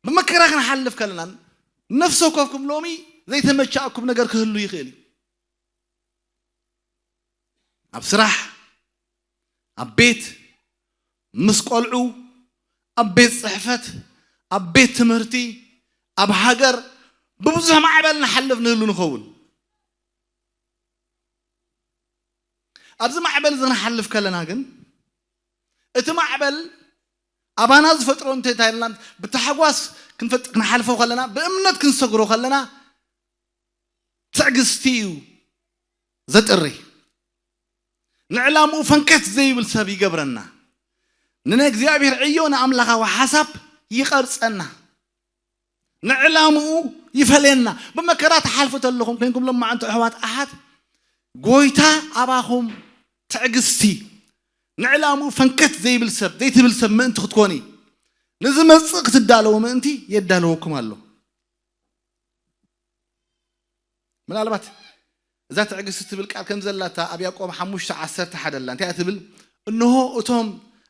ብመከራ ክንሓልፍ ከለና፣ ነፍሲ ወከፍኩም ሎሚ ዘይተመቻእኩም ነገር ክህሉ ይኽእል እዩ። ኣብ ስራሕ፣ ኣብ ቤት፣ ምስ ቆልዑ፣ ኣብ ቤት ጽሕፈት፣ ኣብ ቤት ትምህርቲ፣ ኣብ ሃገር፣ ብብዙሕ ማዕበል ንሓልፍ ንህሉ ንኸውን። ኣብዚ ማዕበል እዚ ክንሓልፍ ከለና ግን፣ እቲ ማዕበል ኣባና ዝፈጥሮ እንተ እንታይ ኢልና፣ ብታሕጓስ ክንፈጥ-፣ ክንሓልፎ ከለና፣ ብእምነት ክንሰግሮ ከለና፣ ትዕግስቲ እዩ ዘጥሪ። ንዕላምኡ ፈንከት ዘይብል ሰብ ይገብረና። ንናይ እግዚኣብሔር ዕዮ ንኣምላኻዊ ሓሳብ ይቐርጸና። ንዕላምኡ ይፈልየና። ብመከራ ትሓልፉ ተለኹም ኮይንኩም፣ ለማዓንቲ ኣሕዋት ኣሓት፣ ጎይታ ኣባኹም ትዕግስቲ፣ ንዕላምኡ ፈንከት ዘይብል ሰብ፣ ዘይትብል ሰብ ምእንቲ ክትኮኒ፣ ንዝመጽእ ክትዳለዉ ምእንቲ የዳለወኩም ኣሎ። ምናልባት እዛ ትዕግስቲ ትብል ቃል ከም ዘላታ ኣብ ያዕቆብ ሓሙሽተ ዓሰርተ ሓደ ኣላ። እንታይ እያ ትብል? "እንሆ እቶም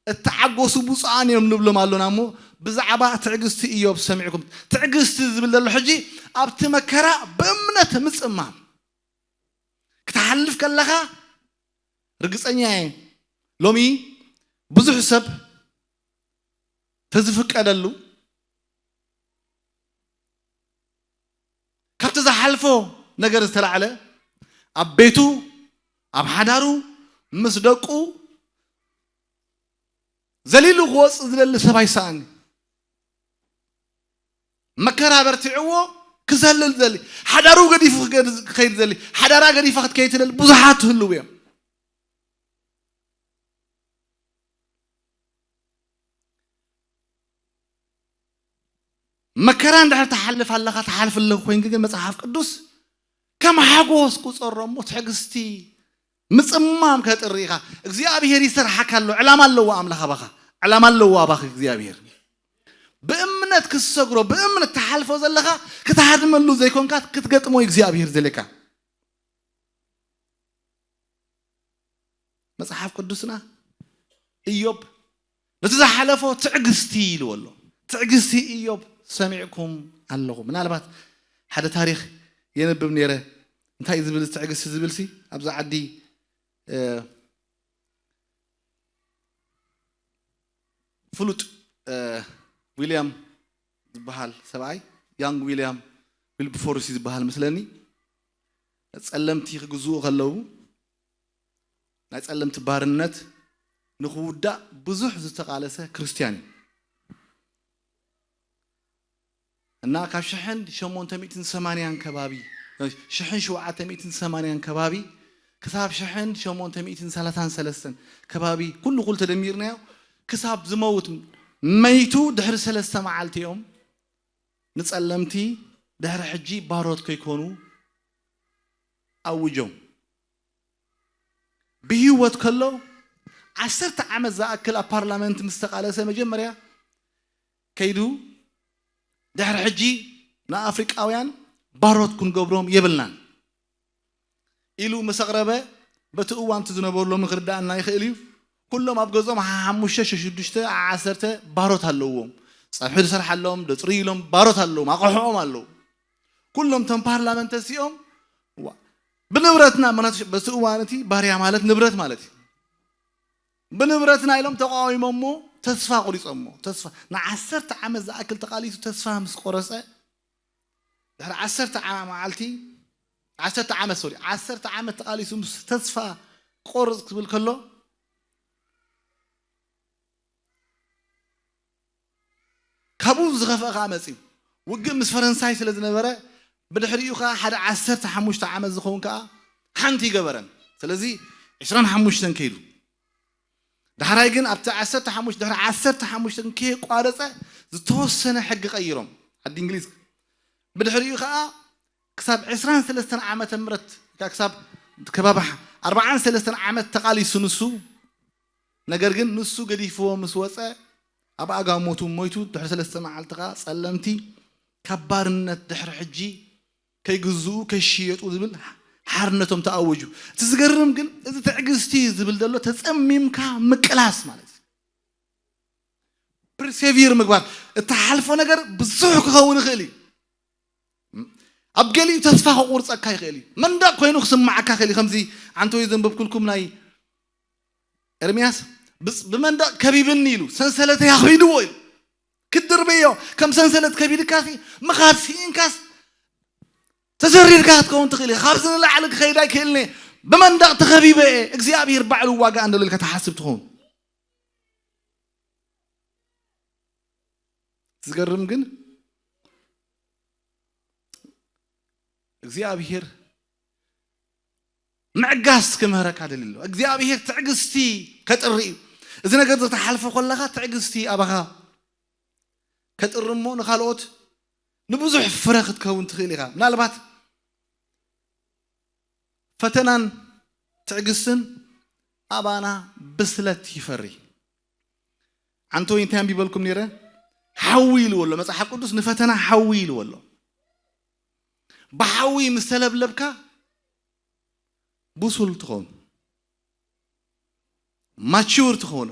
እተዓገሱ ብፁዓን እዮም ንብሎም ኣሎና እሞ፣ ብዛዕባ ትዕግስቲ ኢዮብ ሰሚዕኩም። ትዕግስቲ ዝብል ዘሎ ሕጂ ኣብቲ መከራ ብእምነት ምጽማም። ክትሓልፍ ከለኻ ርግጸኛ እየ፣ ሎሚ ብዙሕ ሰብ ተዝፍቀደሉ ካብቲ ዝሓልፎ ነገር ዝተላዕለ ኣብ ቤቱ፣ ኣብ ሓዳሩ፣ ምስ ደቁ ዘሊሉ ክወፅእ ዝደሊ ሰብ ኣይሰኣን። መከራ በርቲዕዎ ክዘልል ዝደሊ፣ ሓዳሩ ገዲፉ ክገድ- ክኸይድ ዝደሊ፣ ሓዳራ ገዲፋ ክትከይድ ትደሊ ብዙሓት ትህልው እዮም። መከራ እንድሕር ትሓልፍ ኣለኻ፣ ትሓልፍ ኣለኹ ኮይንክ ግን መጽሓፍ ቅዱስ ከም ሓጎስ ቁጸሮ እሞ ትዕግስቲ ምጽማም ከጥሪ ኢኻ። እግዚኣብሔር ይሰርሓካ ኣሎ። ዕላማ ኣለዎ ኣምላኽ ኣባኻ። ዕላማ ኣለዎ ኣባኺ እግዚኣብሔር። ብእምነት ክትሰግሮ፣ ብእምነት ትሓልፎ ዘለኻ ክትሃድመሉ ዘይኮንካ ክትገጥሞ እግዚኣብሔር ዘለካ። መጽሓፍ ቅዱስና ኢዮብ ነቲ ዝሓለፎ ትዕግስቲ ኢልዎ ኣሎ። ትዕግስቲ ኢዮብ ሰሚዕኩም ኣለኹም። ምናልባት ሓደ ታሪኽ የንብብ ነይረ። እንታይ እዩ ዝብል ትዕግስቲ ዝብል ሲ ኣብዛ ዓዲ፣ እ፣ ፍሉጥ፣ እ፣ ዊልያም ዝበሃል ሰብኣይ፣ ያንግ ዊልያም ዊልብፎርስ ዝበሃል ምስለኒ፣ ጸለምቲ ክግዝኡ ከለዉ ናይ ጸለምቲ ባርነት ንኽውዳእ ብዙሕ ዝተቓለሰ ክርስትያን እዩ። እና ካብ ሽሕን ሸሞንተ ሚእትን ሰማንያን ከባቢ፣ ሽሕን ሸውዓተ ሚእትን ሰማንያን ከባቢ ክሳብ ሽሕን ሸሞንተ ሚእትን ሰላሳን ሰለስተን ከባቢ ኩሉ ኩሉ ተደሚርናዮ ክሳብ ዝመውት መይቱ ድሕሪ ሰለስተ መዓልቲ እዮም ንጸለምቲ ድሕሪ ሕጂ ባሮት ከይኮኑ ኣውጆም። ብህይወት ከሎ ዓሰርተ ዓመት ዝኣክል ኣብ ፓርላመንት ምስ ተቓለሰ መጀመርያ ከይዱ ድሕሪ ሕጂ ንኣፍሪቃውያን ባሮት ክንገብሮም የብልናን ኢሉ ምስ ኣቕረበ በቲ እዋንቲ ዝነበሩ ሎሚ ክርዳእና ይኽእል እዩ። ኩሎም ኣብ ገዝኦም ሓሙሽተ ሽዱሽተ ዓሰርተ ባሮት ኣለዎም። ጸብሒ ዝሰርሓሎም ደጽርይሎም ባሮት ኣለዎም። ኣቕሕኦም ኣለዉ። ኩሎም ቶም ፓርላመንት ተሲኦም ዋ- ብንብረትና ምክንያቱ በቲ እዋን እቲ ባርያ ማለት ንብረት ማለት እዩ። ብንብረትና ኢሎም ተቃዊሞሞ ተስፋ ቆሪጾሞ ተስፋ ንዓሰርተ ዓመት ዝኣክል ተቃሊሱ ተስፋ ምስ ቆረጸ ድሕሪ ዓሰርተ ዓ- መዓልቲ ዓሰርተ ዓመት ሶሪ ዓሰርተ ዓመት ተቃሊሱ ምስ ተስፋ ቆርጽ ክብል ከሎ ካብኡ ዝኸፍአ ከዓ መፅዩ። ውግእ ምስ ፈረንሳይ ስለ ዝነበረ ብድሕሪኡ ከዓ ሓደ ዓሰርተ ሓሙሽተ ዓመት ዝኸውን ከዓ ሓንቲ ይገበረን። ስለዚ ዕስራን ሓሙሽተን ከይዱ። ዳሕራይ ግን ኣብቲ ዓሰርተ ሓሙሽተ ድሕሪ ዓሰርተ ሓሙሽተ ከየቋረፀ ዝተወሰነ ሕጊ ቀይሮም ዓዲ እንግሊዝ። ብድሕሪኡ ከዓ ክሳብ ዕስራን ሰለስተን ዓመተ ምህረት ክሳብ ከባቢ ኣርባዓን ሰለስተን ዓመት ተቃሊሱ ንሱ ነገር ግን ንሱ ገዲፍዎ ምስ ወፀ ኣብ ኣጋ ሞቱ ሞይቱ ድሕሪ ሰለስተ መዓልቲ ከዓ ፀለምቲ ካብ ባርነት ድሕሪ ሕጂ ከይግዝኡ ከይሽየጡ ዝብል ሓርነቶም ተኣወጁ። እቲ ዝገርም ግን እዚ ትዕግስቲ ዝብል ዘሎ ተፀሚምካ ምቅላስ ማለት እዩ። ፕርሴቪር ምግባር እትሓልፎ ነገር ብዙሕ ክኸውን ይኽእል እዩ። ኣብ ገሊኡ ተስፋ ክቁርፀካ ይኽእል እዩ። መንደቕ ኮይኑ ክስማዓካ ይኽእል እዩ። ከምዚ ዓንተወይ ዘንበብኩልኩም ናይ ኤርምያስ ብፅ- ብመንደቕ ከቢብኒ ኢሉ ሰንሰለተይ ኣኽቢድዎ ኢሉ ክድርብዮ ከም ሰንሰለት ከቢድካ ሲ ምኻድ ሲኢንካስ ተዘሪርካ ክትከውን ትኽእል ኢኻ። ካብዚ ንላዕሊ ክኸይድ ኣይክእልን እየ። ብመንደቕ ተኸቢበ እየ። እግዚኣብሔር ባዕሉ ዋጋ እንደለልካ ትሓስብ ትኸውን። ዝገርም ግን እግዚኣብሔር ምዕጋስ ክምህረካ ደልዩ ኣሎ። እግዚኣብሔር ትዕግስቲ ከጥሪ እዩ። እዚ ነገር ዝተሓልፎ ከለኻ ትዕግስቲ ኣባኻ ከጥሪ እሞ ንኻልኦት ንብዙሕ ፍረ ክትከውን ትኽእል ኢኻ። ምናልባት ፈተናን ትዕግስትን ኣባና ብስለት ይፈሪ። ዓንተወይ እንታይ ኣንቢበልኩም ነይረ? ሓዊ ኢልዎ ኣሎ መጽሓፍ ቅዱስ። ንፈተና ሓዊ ኢልዎ ኣሎ። ብሓዊ ምስ ተለብለብካ ብሱል ትኸውን፣ ማቹር ትኸውን።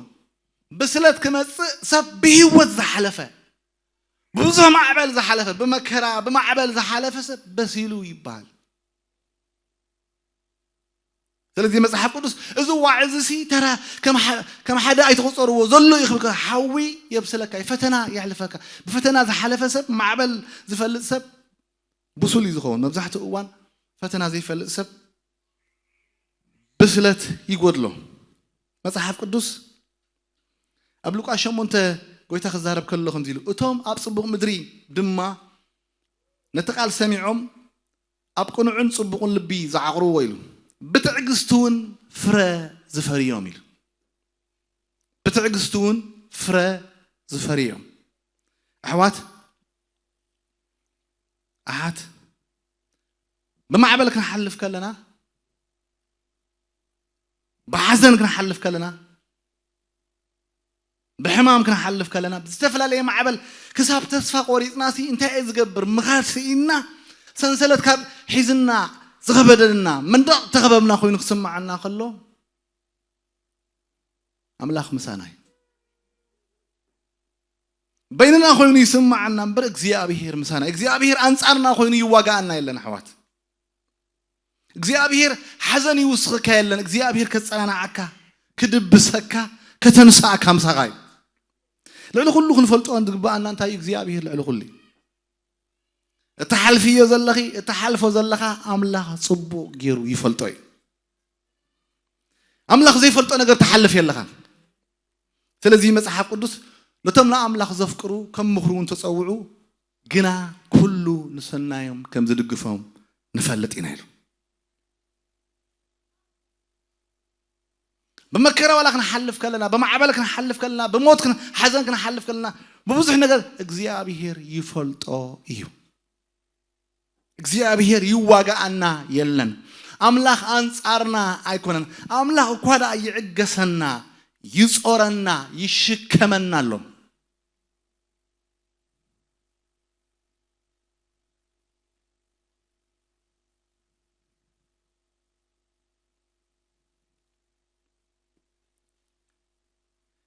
ብስለት ክመጽእ ሰብ ብህይወት ዝሓለፈ፣ ብብዙሕ ማዕበል ዝሓለፈ፣ ብመከራ ብማዕበል ዝሓለፈ ሰብ በሲሉ ይበሃል። ስለዚ መጽሓፍ ቅዱስ እዚ ዋዕዚ ሲ ተራ ከም ሓደ ኣይትቑጸርዎ፣ ዘሎ እዩ ክብልካ። ሓዊ የብስለካ እዩ፣ ፈተና የሕልፈካ። ብፈተና ዝሓለፈ ሰብ፣ ማዕበል ዝፈልጥ ሰብ ብሱል እዩ ዝኸውን። መብዛሕትኡ እዋን ፈተና ዘይፈልጥ ሰብ ብስለት ይጎድሎ። መጽሓፍ ቅዱስ ኣብ ሉቃስ ሸሞንተ ጎይታ ክዛረብ ከሎ ከምዚ ኢሉ፣ እቶም ኣብ ጽቡቕ ምድሪ ድማ ነቲ ቃል ሰሚዖም ኣብ ቅኑዕን ጽቡቕን ልቢ ዝዓቕርዎ ኢሉ፣ ብትዕግስቲ እውን ፍረ ዝፈርዮም ኢሉ። ብትዕግስቲ እውን ፍረ ዝፈርዮም። ኣሕዋት፣ ኣሓት፣ ብማዕበል ክንሓልፍ ከለና፣ ብሓዘን ክንሓልፍ ከለና፣ ብሕማም ክንሓልፍ ከለና፣ ብዝተፈላለየ ማዕበል ክሳብ ተስፋ ቆሪጽና ሲ እንታይ እየ ዝገብር፣ ምኻድ ስኢና፣ ሰንሰለት ካብ ሒዝና፣ ዝኸበደልና መንደቕ ተኸበብና ኮይኑ ክስምዓና ከሎ፣ ኣምላኽ ምሳና እዩ። በይንና ኮይኑ ይስምዓና እምበር እግዚኣብሔር ምሳና፣ እግዚኣብሔር ኣንጻርና ኮይኑ ይዋጋኣና የለን ኣሕዋት። እግዚኣብሔር ሓዘን ይውስኸካ የለን። እግዚኣብሔር ከጸናንዓካ፣ ክድብሰካ፣ ከተንስኣካ ምሳኻ እዩ። ልዕሊ ኩሉ ክንፈልጦ ዝግብኣና እንታይ እዩ? እግዚኣብሔር ልዕሊ ኩሉ እዩ። እትሓልፍዮ ዘለኺ፣ እትሓልፎ ዘለኻ ኣምላኽ ጽቡቕ ገይሩ ይፈልጦ እዩ። ኣምላኽ ዘይፈልጦ ነገር ትሓልፍ የለኻን። ስለዚ መጽሓፍ ቅዱስ ነቶም ንኣምላኽ ዘፍቅሩ ከም ምኽሩ እውን ተጸውዑ፣ ግና ኩሉ ንሰናዮም ከም ዝድግፎም ንፈልጥ ኢና ኢሉ። ብመከራ ዋላ ክንሓልፍ ከለና፣ ብማዕበል ክንሓልፍ ከለና፣ ብሞት ክን-፣ ሓዘን ክንሓልፍ ከለና፣ ብብዙሕ ነገር እግዚኣብሔር ይፈልጦ እዩ። እግዚኣብሔር ይዋጋኣና የለን። ኣምላኽ ኣንጻርና ኣይኮነን። ኣምላኽ እኳ ደኣ ይዕገሰና፣ ይጾረና፣ ይሽከመና ኣሎ።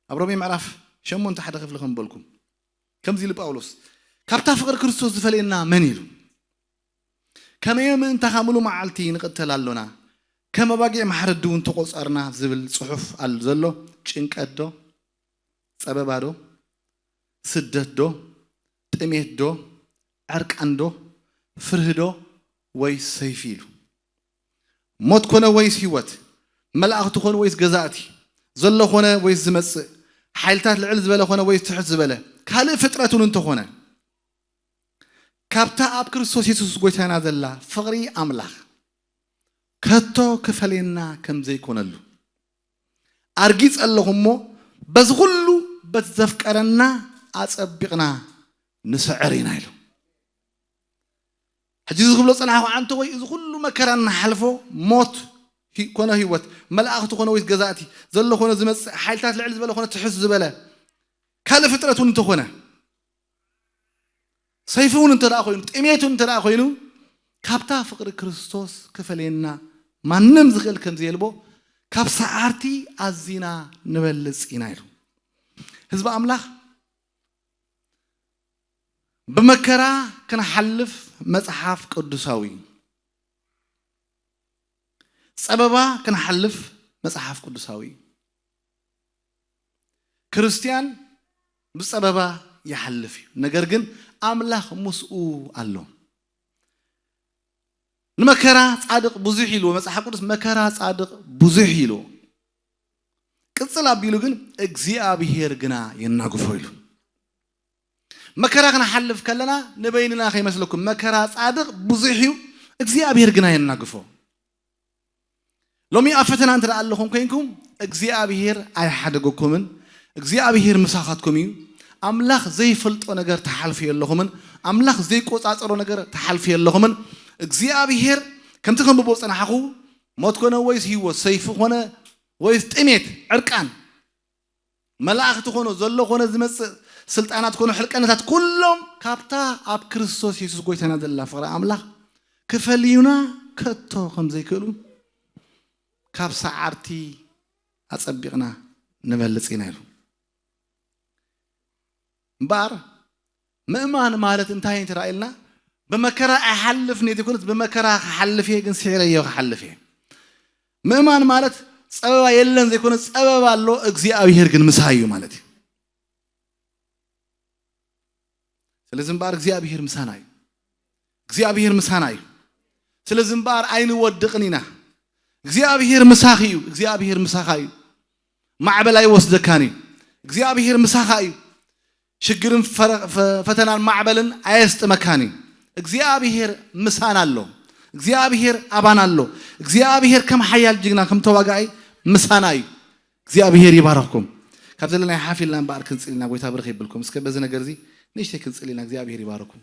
ኣብ ሮሜ ምዕራፍ ሸሞንተ ሓደ ክፍሊ ከም በልኩም፣ ከምዚ ኢሉ ጳውሎስ፣ "ካብታ ፍቕሪ ክርስቶስ ዝፈለየና መን ኢሉ? ከመዮ ምእንታኻ ሙሉ መዓልቲ ንቕተል ኣሎና፣ ከም ኣባጊዕ ማሕረዲ እውን ተቖጸርና" ዝብል ጽሑፍ ኣሎ ዘሎ፣ ጭንቀት ዶ? ጸበባ ዶ? ስደት ዶ? ጥሜት ዶ? ዕርቃን ዶ? ፍርሂ ዶ? ወይስ ሰይፊ ኢሉ? ሞት ኮነ ወይስ ህይወት? መላእኽቲ ኮነ ወይስ ገዛእቲ? ዘሎ ኮነ ወይስ ዝመጽእ? ሓይልታት ልዕል ዝበለ ኮነ ወይስ ትሕት ዝበለ? ካልእ ፍጥረት እውን እንተኾነ፣ ካብታ ኣብ ክርስቶስ የሱስ ጎይታና ዘላ ፍቕሪ ኣምላኽ ከቶ ክፈልየና ከም ዘይኮነሉ ኣርጊጸ ኣለኹ እሞ፣ በዚ ኩሉ በቲ ዘፍቀረና ኣጸቢቕና ንስዕር ኢና ኢሉ። ሕጂ እዚ ክብሎ ጸናሕኩ፣ ኣንተ ወይ እዚ ኩሉ መከራ እናሓልፎ፣ ሞት ሂ-፣ ኮነ ህይወት፣ መላእኽቲ ኮነ ወይስ ገዛእቲ፣ ዘሎ ኮነ ዝመጽእ፣ ሓይልታት ልዕል ዝበለ ኮነ ትሕት ዝበለ፣ ካልእ ፍጥረት እውን እንተኾነ፣ ሰይፊ እውን እንተ ደኣ ኮይኑ፣ ጥሜት እውን እንተ ደኣ ኮይኑ፣ ካብታ ፍቕሪ ክርስቶስ ክፈልየና ማንም ዝኽእል ከም ዘየልቦ፣ ካብ ሰዓርቲ ኣዚና ንበልጽ ኢና ኢሉ። ህዝቢ ኣምላኽ፣ ብመከራ ክንሓልፍ መጽሓፍ ቅዱሳዊ እዩ። ጸበባ ክንሓልፍ መጽሓፍ ቅዱሳዊ እዩ። ክርስትያን ብጸበባ ይሓልፍ እዩ። ነገር ግን ኣምላኽ ምስኡ ኣሎ። ንመከራ ጻድቕ ብዙሕ ኢልዎ፣ መጽሓፍ ቅዱስ መከራ ጻድቕ ብዙሕ ኢልዎ። ቅጽል ኣቢሉ ግን እግዚኣብሔር ግና የናግፎ ኢሉ። መከራ ክንሓልፍ ከለና ንበይንና ከይመስለኩም፣ መከራ ጻድቕ ብዙሕ እዩ፣ እግዚኣብሔር ግና የናግፎ። ሎሚ ኣብ ፈተና እንተ ደኣ ኣለኹም ኮይንኩም፣ እግዚኣብሔር ኣይሓደገኩምን፣ እግዚኣብሔር ምሳኻትኩም እዩ። ኣምላኽ ዘይፈልጦ ነገር ትሓልፉ የለኹምን፣ ኣምላኽ ዘይቆጻጸሮ ነገር ትሓልፉ የለኹምን። እግዚኣብሔር ከምቲ ከንብቦ ዝጸናሕኹ፣ ሞት ኮነ ወይስ ህይወት፣ ሰይፊ ኮነ ወይስ ጥሜት፣ ዕርቃን፣ መላእኽቲ ኮነ፣ ዘሎ ኮነ፣ ዝመጽእ ስልጣናት ኮነ፣ ሕልቀነታት፣ ኩሎም ካብታ ኣብ ክርስቶስ የሱስ ጎይታና ዘላ ፍቕሪ ኣምላኽ ክፈልዩና ከቶ ከም ዘይክእሉ ካብ ሰዓርቲ ኣጸቢቕና ንበልጽ ኢና ኢሉ። እምበኣር ምእማን ማለት እንታይ እንተራእልና፣ ብመከራ ኣይሓልፍን እየ ዘይኮነስ፣ ብመከራ ክሓልፍ እየ፣ ግን ስዒረዮ ክሓልፍ እየ። ምእማን ማለት ጸበባ የለን ዘይኮነ፣ ጸበባ ኣሎ፣ እግዚኣብሔር ግን ምሳይ እዩ ማለት እዩ። ስለዚ እምበኣር እግዚኣብሔር ምሳና እዩ። እግዚኣብሔር ምሳና እዩ። ስለዚ እምበኣር ኣይንወድቕን ኢና። እግዚኣብሔር ምሳኺ እዩ። እግዚኣብሔር ምሳኻ እዩ። ማዕበል ኣይወስደካን እዩ። እግዚኣብሔር ምሳኻ እዩ። ሽግርን ፈረ- ፈ- ፈተናን ማዕበልን ኣየስጥመካን እዩ። እግዚኣብሔር ምሳና ኣሎ። እግዚኣብሔር ኣባና ኣሎ። እግዚኣብሔር ከም ሓያል ጅግና ከም ተዋጋኣይ ምሳና እዩ። እግዚኣብሔር ይባረኽኩም። ካብ ዘለናይ ሓፍ ኢልና እምበኣር ክንጽል ኢና። ጎይታ ብርኽ ይብልኩም። እስከ በዚ ነገር እዚ ንእሽተይ ክንጽል ኢና። እግዚኣብሔር ይባረኽኩም።